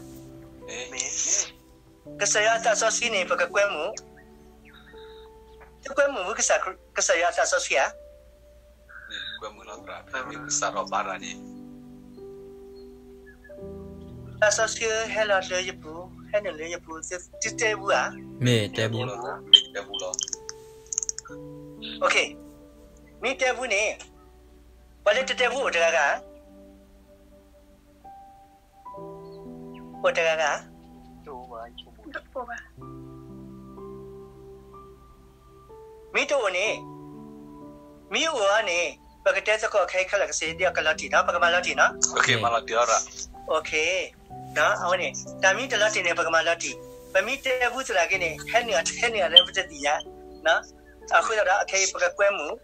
ကစၢ်ယွၤအသးစီဆှံန့ၣ် ပကကွဲမုာ်, သုကွဲမုာ်မုၢ် ကစၢ်ယွၤအသးစီဆှံဧါ. သးစီဆှံဟဲလီၤလၢယပူၤ, ဟဲနုာ်လၢယပူၤ, သုတဲပူၤဧါ. မ့ၢ်တဲပူၤ, မ့ၢ်တဲပူၤန့ၣ် ပှၤလၢတတဲပူၤအိၣ်တဂၤဂၤ, အိၣ်တဂၤဂၤ, မ့ၢ်တအိၣ်န့ၣ်, မ့ၢ်အိၣ်အီၤန့ၣ် ပကတဲသကိးခဲအံၤခဲလၢာ်ကစ့ဒ်အကလီၤတံၢ်နီၤ, ပကမၤလီၤတံၢ်နီၤ. အဝဲန့ၣ် တၢ်မ့ၢ်တလီၤတံၢ်န့ၣ် ပကမၤလီၤတံၢ်, ပမ့ၢ်တဲပူၤသနာ်က့န့ၣ် ဟဲနုာ်အီၤ ဟဲနုာ်အီၤလၢပတသ့ၣ်ညါ, အဃိသတးဒီး အခဲအံၤပကကွဲမုာ်,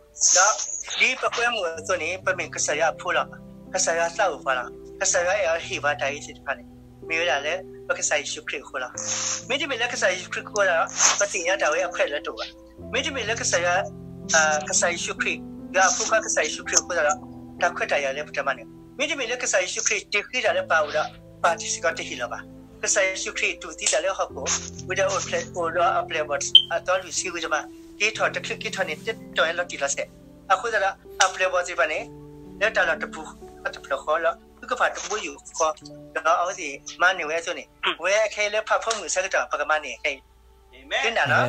ဒီးဒ်ပကွဲမုာ်အသိးန့ၣ် ပမ့ၢ်ကစၢ်ယွၤအဖိလီၤ. ကစၢ်ယွၤသးအိၣ်ပှၤလီၤ. ကစၢ်ယွၤအဲၣ်အီၤဟ့ၣ်ပှၤတၢ်အံၤသ့ၣ်တဖၣ်န့ၣ် မ့ၢ်ဝဲဒၣ်လၢပကစၢ်ယ့ၣ်ၡူးခရံာ်အဃိလီၤ. မ့တမ့ၢ်လၢကစၢ်ယ့ၣ်ၡူးခရံာ်အဃိသတးဒီး ပသ့ၣ်ညါတၢ်ဝဲအခွဲးလၢတအိၣ်ဘၣ်. မ့တမ့ၢ်လၢကစၢ်ယွၤ, ကစၢ်ယ့ၣ်ၡူးခရံာ်, ယွၤအဖိခွါကစၢ်ယ့ၣ်ၡူးခရံာ်အဃိသတးဒီး တၢ်ခွဲးတၢ်ယာ်လၢပတမၤန့ၣ်, မ့တမ့ၢ်လၢကစၢ်ယ့ၣ်ၡူးခရံာ်တ့ဃ့တၢ်လၢပၢ်အအိၣ်ဒီး ပၢ်တံၤစ့ၢ်ကီးတဟ့ၣ်လီၤဘၣ်. ကစၢ်ယ့ၣ်ၡူးခရံာ်တူၢ်သံတၢ်လၢဟီၣ်ခိၣ်, ဝံၤဒီးအိၣ်ဖျဲၣ်အိၣ်ဒီးအပျဲၢ်အဘီၣ်အသီလွံၢ်ဆံဝံၤတဖၣ်, က့ၤထီၣ်တချုးက့ၤထီၣ်န့ၣ် တတီၤလီၤတံၢ်လီၤဆဲး, အဃိသတးဒီး အပျဲၢ်အဘီၣ်သ့ၣ်တဖၣ်န့ၣ် လၢတၢ်လီၢ်တပူၤအတဖျၢၣ်ဃီဒီး သုကဖၣ်တဘိယူၢ်ဃီ, ဒီးအဝဲသ့ၣ်မၤန့ၢ်ဝဲအသိးန့ၣ်, ဝဲခဲအံၤလၢဖးဖီမုၢ်အဆၢကတီၢ် ပကမၤန့ၢ်ခဲအံၤ, ကနၣ်လီၤ.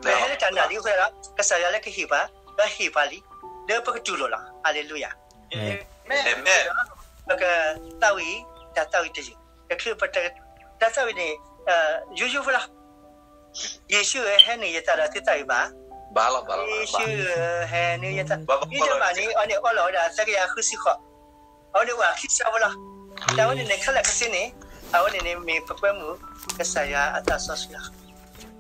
ပဟဲလၢတၢ်နာ်လံအဃိသတးဒီး ကစၢ်ယွၤလၢကဟ့ၣ်ပှၤ, ဒီးဟ့ၣ်ပှၤလံ, လၢပကတူၢ်လိာ်လီၤ. ဟါလ့လူယၤ. ပကသးဝံၣ်တၢ်သးဝံၣ်တယုၢ်, တချုးပ, တၢ်သးဝံၣ်န့ၣ် ယိယိဖိလီၤ. ယ့ၣ်ၡူးဧၢ, ဟဲနုာ်ယသးဒီးသုသးဝံၣ်ဘၣ်. ယ့ၣ်ၡူးဧၢ, ဟဲနုာ်ယသး, မ့ၢ်တဘၣ်န့ၣ် အဝဲန့ၣ်အီလီၤဝဲဒၣ်သၢကယၤဃုဆံဃိး, အဝဲန့ၣ်အိၣ်အခံစးဖိလီၤ. တၢ်ဝဲန့ၣ်န့ၣ် ခဲလၢာ်ခဲဆ့န့ၣ် အဝဲန့ၣ်န့ၣ်မ့ၢ်ပကွဲမုာ်ကစၢ်ယွၤအသးစီဆှံလီၤ.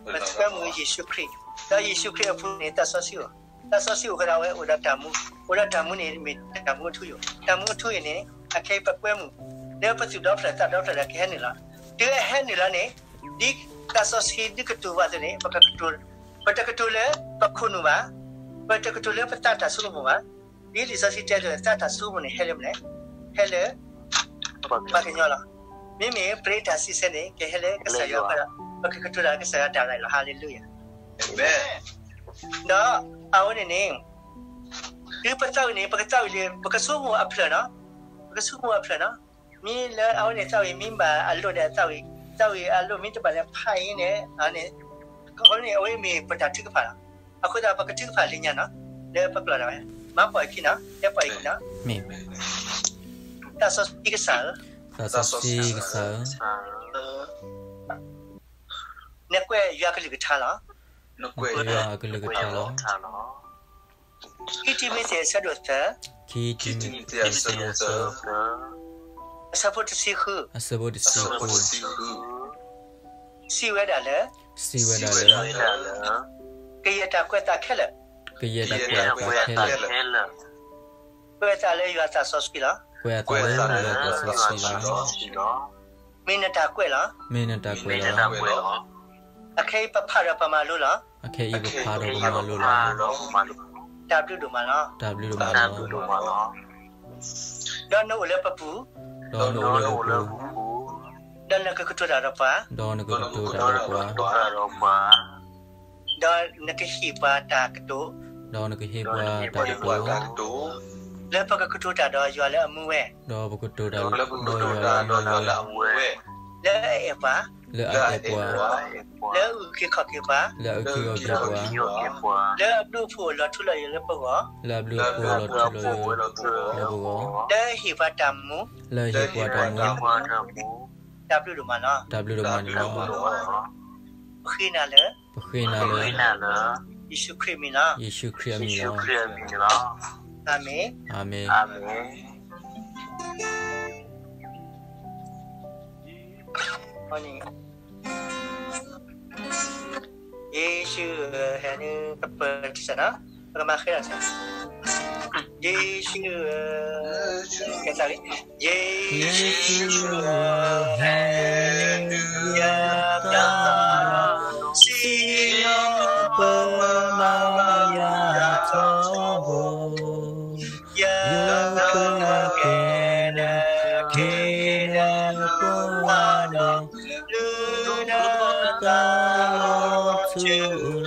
ပကွဲမုာ်ယ့ၣ်ၡူးခရံာ်, ဒီးယ့ၣ်ၡူးခရံာ်အပူၤန့ၣ် သးစီဆှံအိၣ်, သးစီဆှံအိၣ်ဃိဒီးအဝဲအိၣ်ဒီးတၢ်မူ, အိၣ်ဒီးတၢ်မူန့ၣ်မ့ၢ်တၢ်မူအထူအယိာ်, တၢ်မူအထူအယိာ်န့ၣ် အခဲအံၤပကွဲမုာ်, လၢပသူၣ်ဒီဖျၢၣ်သးဒီဖျၢၣ်ဒီးကဟဲနုာ်လီၤ. တုၤအဟဲနုာ်လီၤန့ၣ် ဒ်သးစီဆှံဒ်ကတိၤဘၣ်အသိးန့ၣ် ပက, ပတကတိၤလၢပခိၣ်နူာ်ဘၣ်, ပတကတိၤလၢပသးတၢ်ဆိကမိၣ်ဘၣ်. ဒ်လံာ်စီဆှံတဲအသိး သးတၢ်ဆိကမိၣ်န့ၣ် ဟဲလၢမနုၤလဲၣ်, ဟဲလၢပှၤကညီလီၤ. မ့မ့ၢ်ပရ့တၢ်စံးဆၢန့ၣ် ကဟဲလၢကစၢ်ယွၤအဃိဒီး ပကကတိၤတၢ်လၢကစၢ်ယွၤတၢ်ရၤလီၤ. ဟါလ့လူယၤ. ဒီးအဝဲန့ၣ်န့ၣ် တုၤပသးဝံၣ်န့ၣ် ပကသးဝံၣ်လၢ ပကဆိကမိၣ်အဖျၢၣ်နီၤ, ပကဆိကမိၣ်အဖျၢၣ်နီၤ. မ့ၢ်လၢအဝဲန့ၣ်သးဝံၣ် မ့ၢ်ဘၣ်အလိၣ်ဒီးသးဝံၣ်, သးဝံၣ်အလိၣ်မ့ၢ်တဘၣ်လၢဖးအံၤန့ၣ်, အဝဲန့ၣ် အဝဲမ့ၢ်ပတၢ်ထုကဖၣ်လီၤ. အဃိသတး ပကထုကဖၣ်လၢညါနီၤ, လၢပကျိာ်ဒၣ်ဝဲ, မၤပှၤအခံနီၤ, တဲပှၤအခံနီၤ. သးစီဆှံကစၢ်ဧၢ, သးစီဆှံကစၢ်ဧၢ, နကွဲးယွၤကလုၢ်ကထါလီၤ. နကွဲးယွၤကလုၢ်ကထါလီၤ. ခံတံၤမသ့း အဆၢဒိၣ်သၢ, ခံတံၤမသ့း အဆၢဒိၣ်သၢ, အဆၢဖိတဆံဃု, အဆၢဖိတဆံဃု, စံးဝဲဒၣ်လၢ, စံးဝဲဒၣ်လၢ, ကယဲၢ်တၢ်ကွဲးအသးခဲလၢာ်, ကယဲၢ်တၢ်ကွဲးအသးခဲလၢာ်, ကွဲးအသးလၢယွၤသးစီဆှံလီၤ. ကွဲးအသးလၢယွၤသးစီဆှံလီၤ. မ့ၢ်နတၢ်ကွဲးလီၤ. မ့ၢ်နတၢ်ကွဲးလီၤ. အခဲအံၤပဖးဒီးပမၤလိလီၤ. အခဲအံၤပဖးဒီးပမၤလိလီၤ. တၢ်ဘျုးဒိၣ်မးလီၤ. တၢ်ဘျုးဒိၣ်မးလီၤ. ဒီးနအိၣ်လၢပပူၤ, ဒီးနအိၣ်လၢပပူၤ, ဒီးနကကတိၤတၢ်ဒီးပှၤ, ဒီးနကကတိၤတၢ်ဒီးပှၤ, ဒီးနကဟ့ၣ်ပှၤတၢ်ကတိၤ, ဒီးနကဟ့ၣ်ပှၤတၢ်ကတိၤ, လၢပကကတိၤတၢ်ဒီးယွၤလၢအမူဝဲ, ဒီးပကတိၤတၢ်ဒီးယွၤလၢအမူဝဲ, လၢအအဲၣ်ပှၤ, လၢအအဲၣ်ပှၤ, လၢအအုၣ်က့ၤခီၣ်က့ၤပှၤ, လၢအအုၣ်က့ၤခီၣ်က့ၤပှၤ, လၢအဘျုးအဖှိၣ်အလီၤထူလီၤယိာ်လၢပဂီၢ်, လၢအဘျုးအဖှိၣ်အလီၤထူလီၤယိာ်လၢပဂီၢ်, လၢအဟ့ၣ်ပှၤတၢ်မူ, လၢအဟ့ၣ်ပှၤတၢ်မူ, တၢ်ဘျုးဒိၣ်မးလီၤ. တၢ်ဘျုးဒိၣ်မးန့ၣ်လီၤ. ပဃ့နၤလၢ, ပဃ့နၤလၢ, ယ့ၣ်ၡူးခရံာ်အမံၤလီၤ. ယ့ၣ်ၡူးခရံာ်အမံၤလီၤ. အၤမ့ၣ်. အၤမ့ၣ်. ယ့ၣ်ၡူးဧၢ, ဟဲနုာ်ပပၢၢ်တစဲးနီၤ, ပကမၤဃဲလီၤစဲး. ယ့ၣ်ၡူးဧၢ, ကဲသးလံ, ယ့ၣ်ၡူးဧၢ, ဟဲနုာ်ယသးလီၤ, စံၣ်ညီၣ်ပၢမၤယၤထီဘိ, ယကကဲနၤ, က့ၤနၤကိးဂၤဒဲး, နုာ်နသးလီၤဆူ